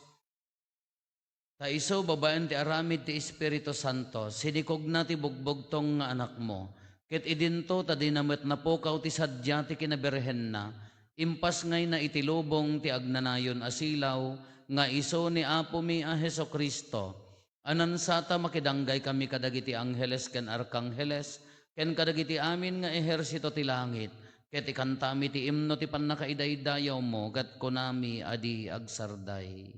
ta isu, babaen ti aramid ti Espiritu Santo, sinikogna ti bugbugtong nga Anakmo, ket idinto ta dina met napukaw ti sadia ti kinabirhenna, impasngayna iti lubong ti agnanayon a silaw nga isu ni Apomi a Jesu-Cristo. A nansata, makidanggay kami kadagiti angheles ken arkangheles, ken kadagiti amin nga ehersito ti langit, ket ikantami ti imno ti pannakaidaydayawmo, ket kunami a di agsarday.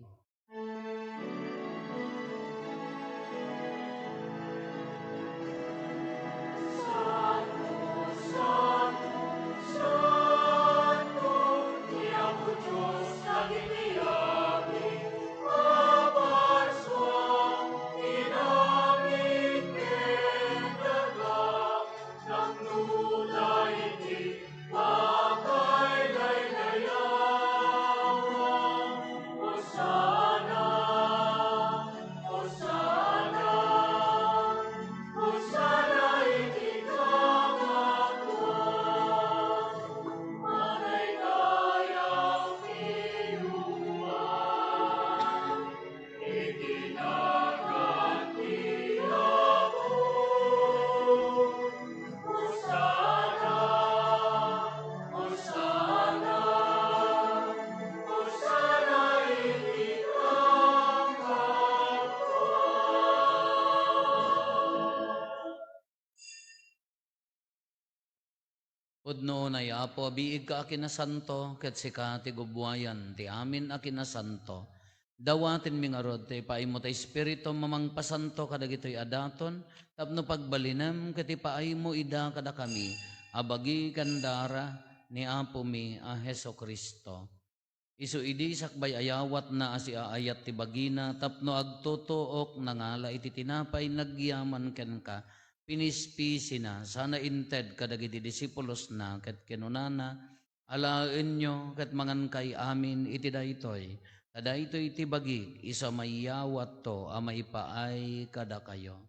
Pudno unay, Apo, a biigka a kinasanto, ket sika ti gubbuayan ti amin a kinasanto. Dawatenmi ngarud ti ipaaymo ti Espiritu a mangpasanto kadagitoy a daton, tapno pagbalinem ket ipaaymo ida kadakami a bagi ken dara ni Apomi a Jesu-Cristo. Isu idi sakbay ayawatna a siaayat ti bagina tapno agtutuok, nangala iti tinapay, nagyaman kenka, pinispisina, sana inted kadagiti disipulosna, ket kinunana, "Alaenyo ket mangankay amin iti daytoy, ta daytoy ti bagik, isu a mayawatto a maipaay kadakayo."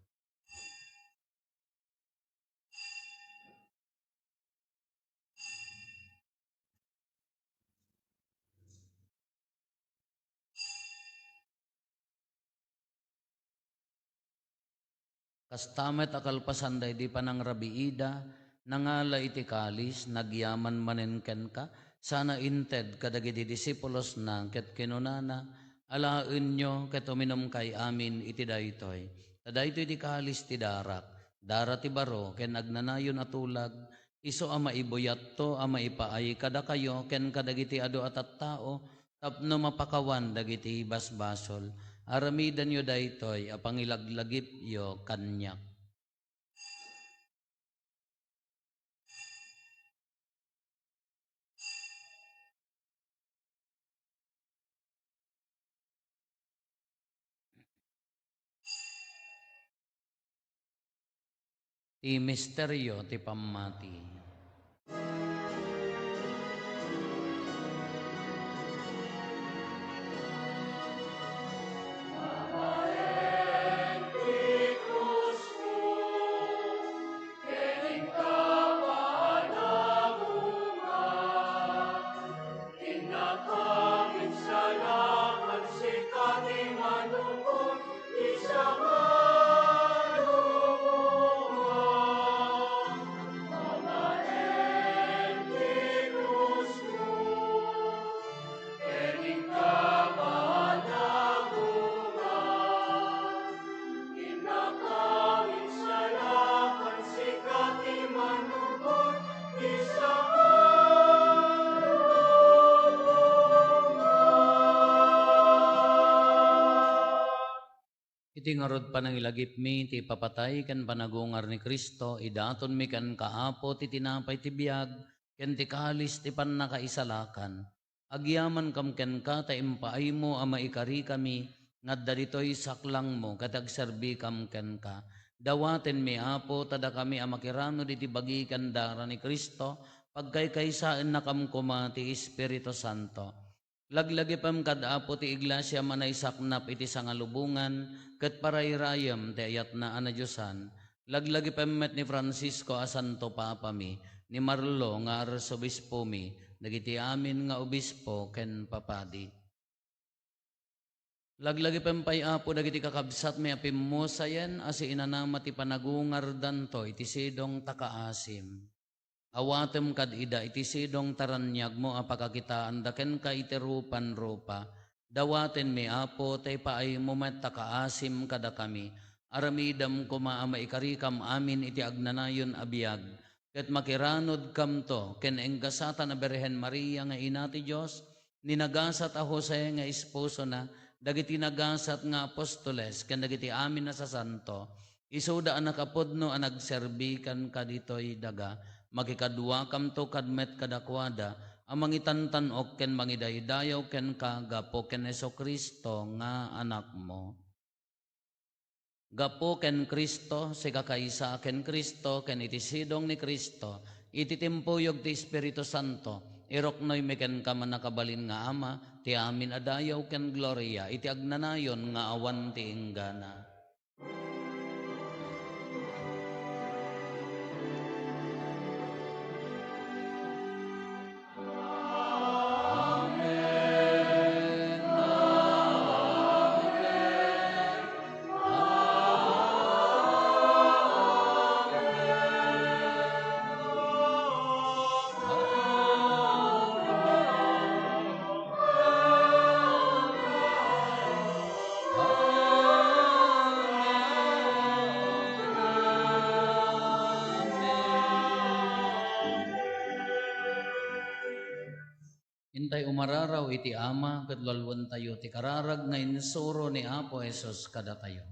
Kasta met a kalpasan daydi panangrabiida, nangala iti kalis, nagyaman manen kenka, sana inted kadagiti disipulosna, ket kinunana, "Alaenyo ket uminumkay amin iti daytoy, ta daytoy ti kalis ti darak, dara ti baro ken agnanayon a tulag, isu a maibuyatto a maipaay kadakayo ken kadagiti adu a tattao tapno mapakawan dagiti basbasol. Aramidenyo daytoy a pangilaglagipyo kaniak." Ti misterio ti pammati. Iti ngarud panangilagipmi ti ipapatay ken panagungar ni Cristo, idatonmi kenka, Apo, ti tinapay ti biag ken ti kalis ti pannakaisalakan. Agyamankam kenka ta impaaymo a maikarikami nga adda ditoy saklangmo ket agserbikam kenka. Dawatenmi, Apo, ta dakami a makiranod iti bagi ken dara ni Cristo, pagkaykaysaennakam koma ti Espiritu Santo. Laglagipem kad Apo ti Iglesia a naisaknap iti sangalubongan ket parayrayem ti ayatna a nadiosan. Laglagipem met ni Francisco a Santo Papami, ni Marlo nga Arsobispomi, dagiti amin nga obispo ken papadi. Laglagipem pay, Apo, dagiti kakabsatmi a pimmusayen a siinanama ti panagungardanto iti sidong ta kaasim. Awatem kad ida iti sidong ta raniagmo a pakakitaanda kenka iti rupan-rupa. Dawatenmi, Apo, ta ipaaymo met ta kaasim kadakami. Aramidem koma a maikarikam amin iti agnanayon a biag, ket makiranodkamto ken engka Santa a Birhen Maria nga ina ti Dios, ni nagasat a Jose nga esposona, dagiti nagasat nga apostoles, ken dagiti amin a sasanto, isuda a nakapudno a nagserbi kenka ditoy daga, makikaduakamto kad met kadakuada a mangitantan-ok ken mangidaydayaw kenka gapu ken Jesu-Cristo nga Anakmo. Gapu ken Cristo, sikakaysa ken Cristo, ken iti sidong ni Cristo, iti timpuyog ti Espiritu Santo, iruknoymi kenka, mannakabalin nga Ama, ti amin a dayaw ken gloria iti agnanayon nga awan ti inggana. Intay umararaw iti Ama ket lualuentayo ti kararag nga insuro ni Apo Jesus kadatayo.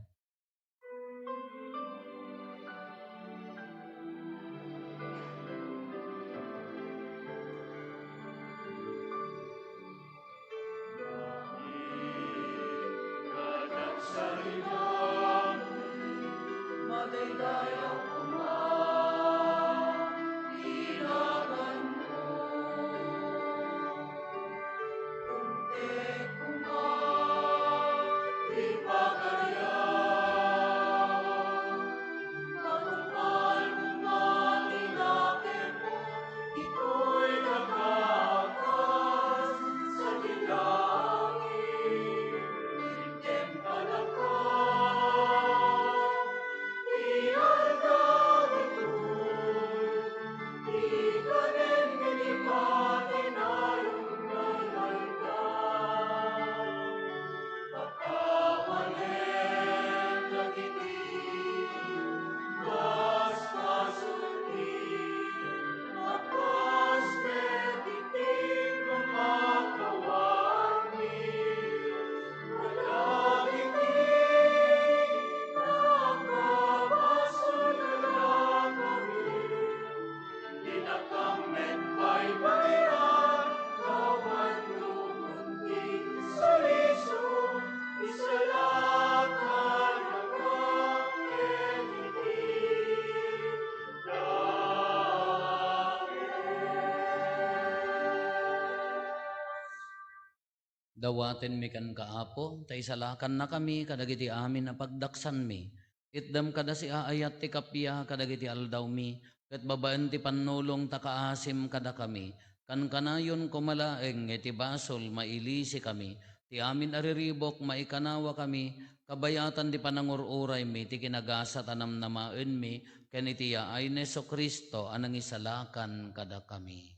Dawatenmi kenka, Apo, ta isalakannakami kadagiti amin a pagdaksanmi. Itdem kada siaayat ti kappia kadagiti aldawmi, ket babaen ti pannulong ta kaasim kadakami. Kankanayon koma laeng nga iti basol mailisikami. Ti amin a riribuk maikanawakami, kabayatan ti panangur-uraymi ti kinagasat a namnamaenmi ken iti yaay ni Jesu-Cristo a nangisalakan kadakami.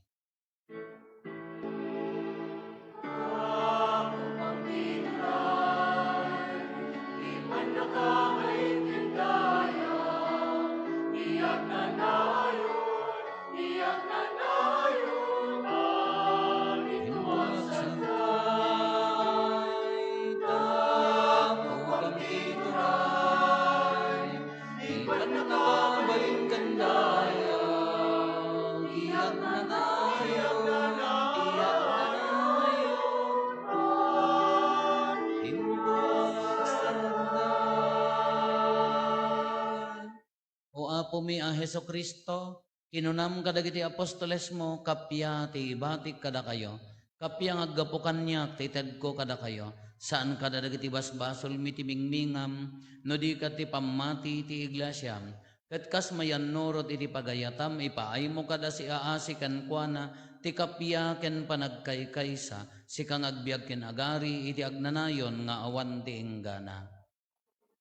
Apomi a Jesu-Cristo, kinunam kadagiti apostolesmo, kappia ti ibatik kadakayo, kappia nga aggapu kaniak ti itedko kadakayo, saan kadagiti basbasolmi ti mingmingam, no di ket ti pammati ti iglesiam. Ket kas mayannurot iti pagayatam, ipaaymo kada siaasi kenkuana ti kappia ken panagkaykaysa, sika nga agbiag ken agari iti agnanayon nga awan ti inggana.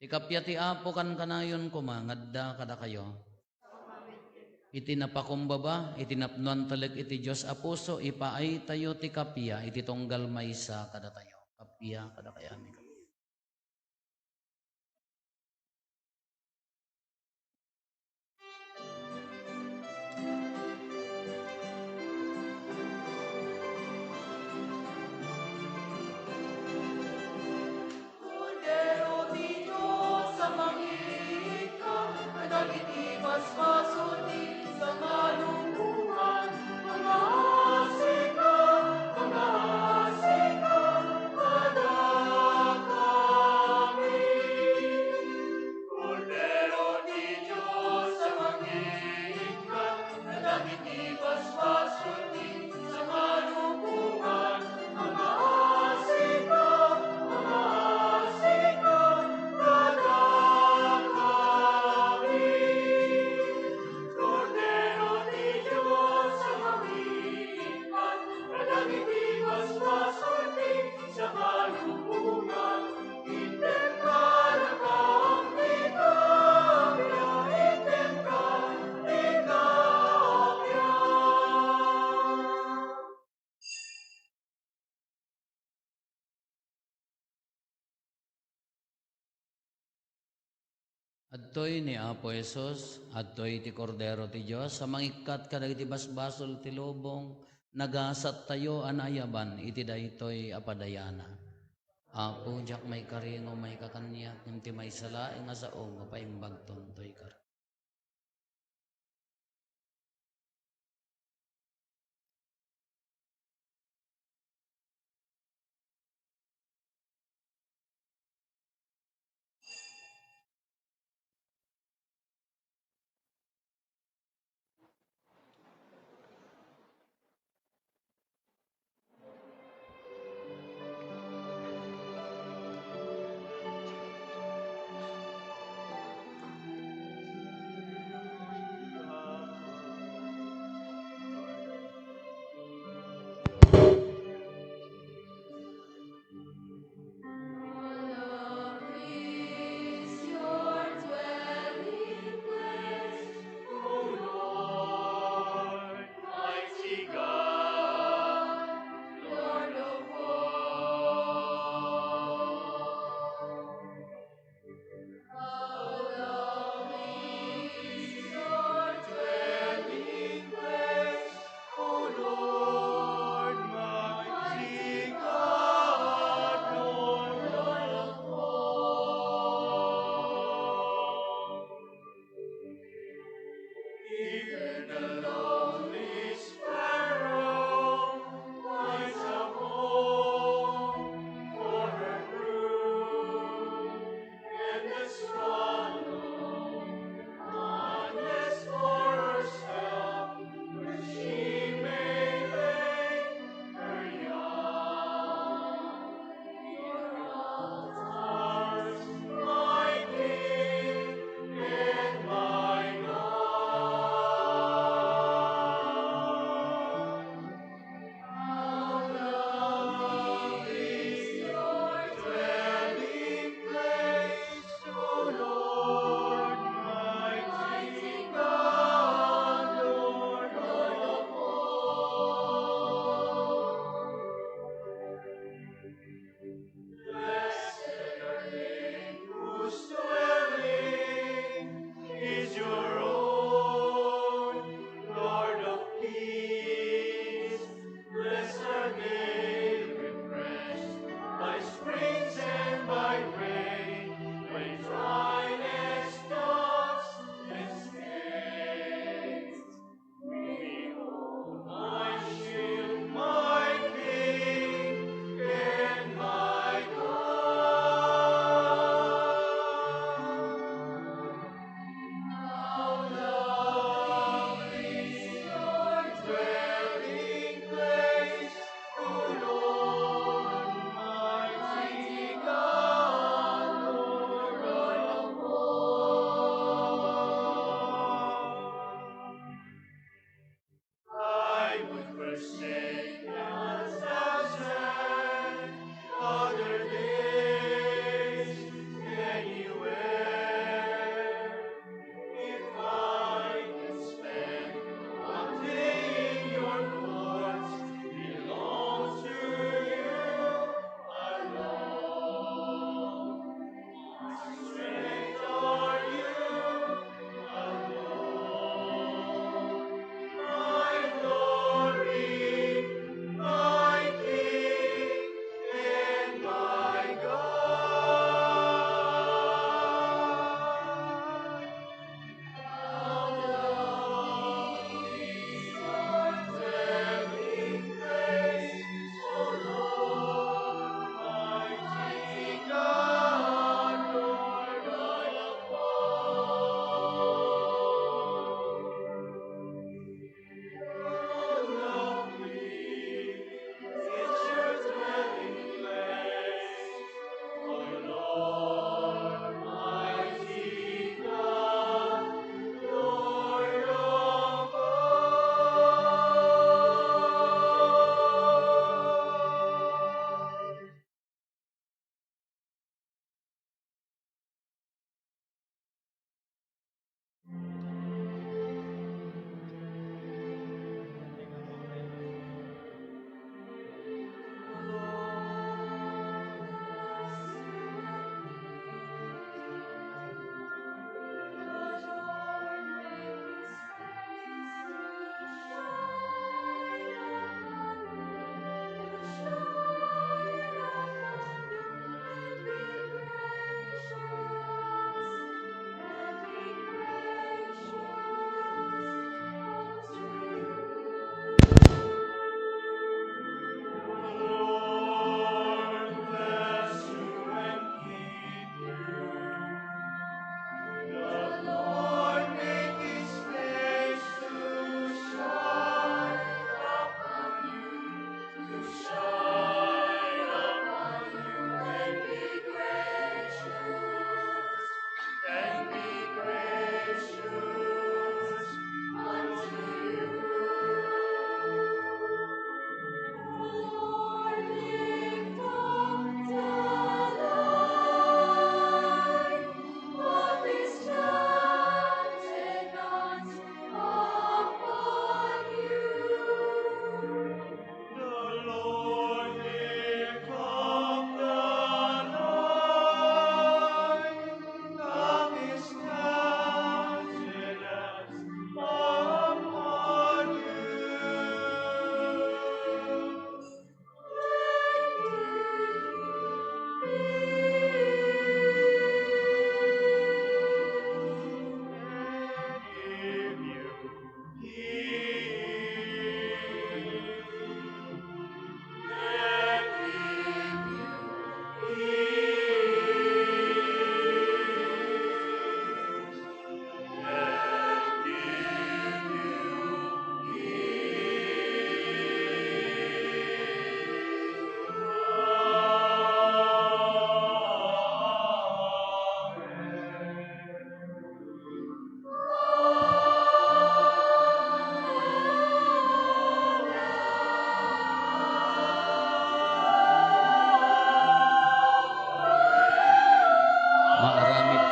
Ti kappia ti Apo kankanayon koma nga adda kadakayo. Iti napakumbaba, iti napnoan talek iti Dios a puso, ipaaytayo ti kappia iti tunggal maysa kadatayo. Kappia kadakayo, amin. Kordero ti Dios a mangiikkan dagiti basbasol ti sangalubongan, mangaasika, mangaasika kadakami. Kordero ti Dios a mangiikkan dagiti basbasol ti sangalubongan, mangaasika, mangaasika kadakami. Kordero ti Dios a mangiikkan dagiti basbasol ti sangalubongan, item ka, item ka, item ka. Adtoy ni Apo Jesus, adtoy ti Kordero ti Dios a mangikkat kadagiti basbasol ti lubong, nagasattayo a naayaban iti daytoy a padayana. Apo, diak maikari nga umayka kaniak, ngem ti maysa laeng a sao nga paimbagton toy kari.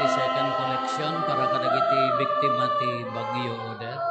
Second collection para kadagiti biktima ti Bagyo Odette.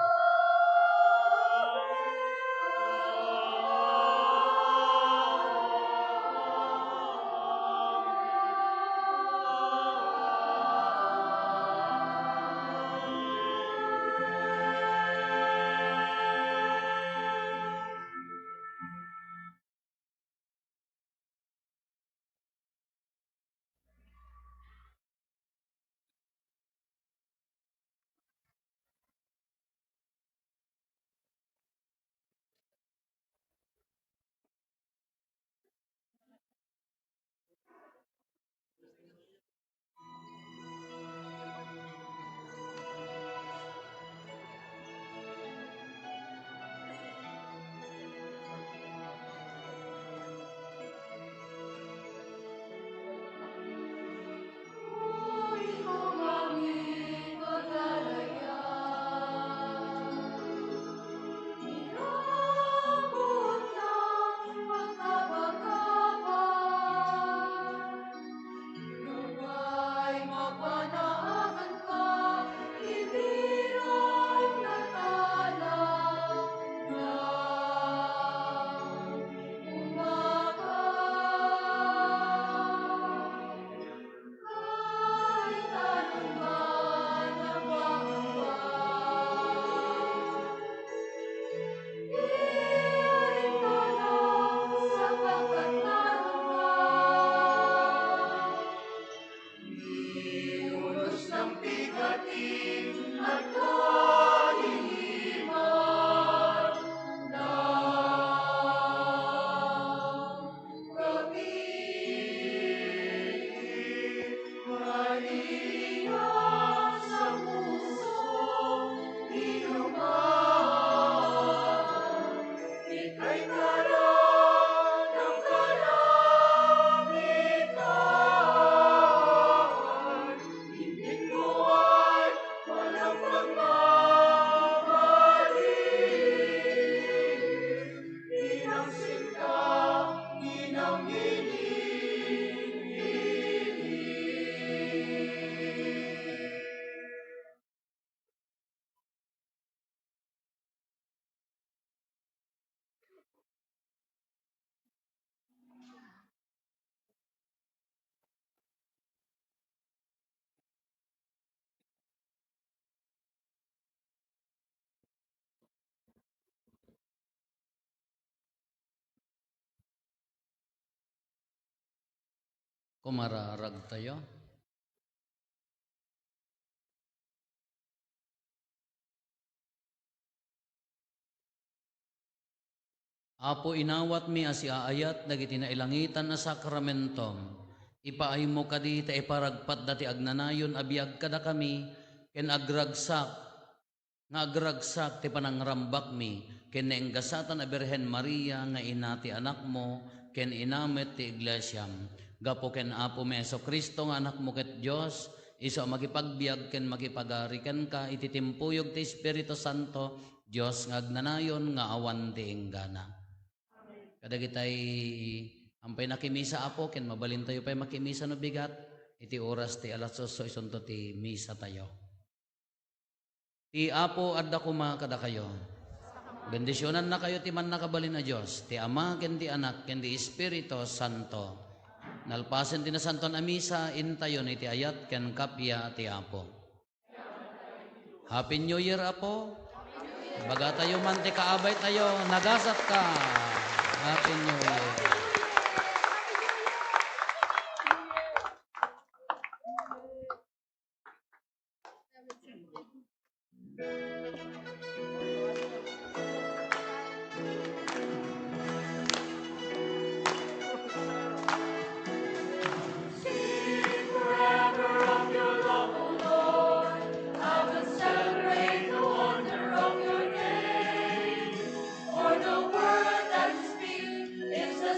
Kumararagtayo. Apo, inawatmi a siaayat dagiti nailangitan a sakramentom. Ipaaymo kadi ta iparagpatda ti agnanayon a biag kadakami, ken agragsak nga agragsak ti panangrambakmi ken nainggasatan a Birhen Maria nga ina ti Anakmo ken ina met ti Iglesiam. Gapu ken Apomi Jesu-Cristo nga Anakmo ket Dios, isu a makipagbiag ken makipagari kenka iti timpuyog ti Espiritu Santo, Dios nga agnanayon nga awan ti inggana. Kadagitay ampay nakimisa, Apo, ken mabalintayo pay makimisa no bigat, iti oras ti alas ocho isunto ti misatayo. Ti Apo adda koma kadakayo. Bendisionannakayo ti Mannakabalin a Dios, ti Ama, ken ti Anak, ken ti Espiritu Santo. Nalpasen ti Nasantoan a Misa, intayon iti ayat ken kappia ti Apo. Happy New Year, Apo. Ibagatayo man ti kaabaytayo, nagasat ka. Happy New Year. Sing forever of your love, O Lord. I will celebrate the wonder of your name. For the word that you speak is the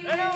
Hello,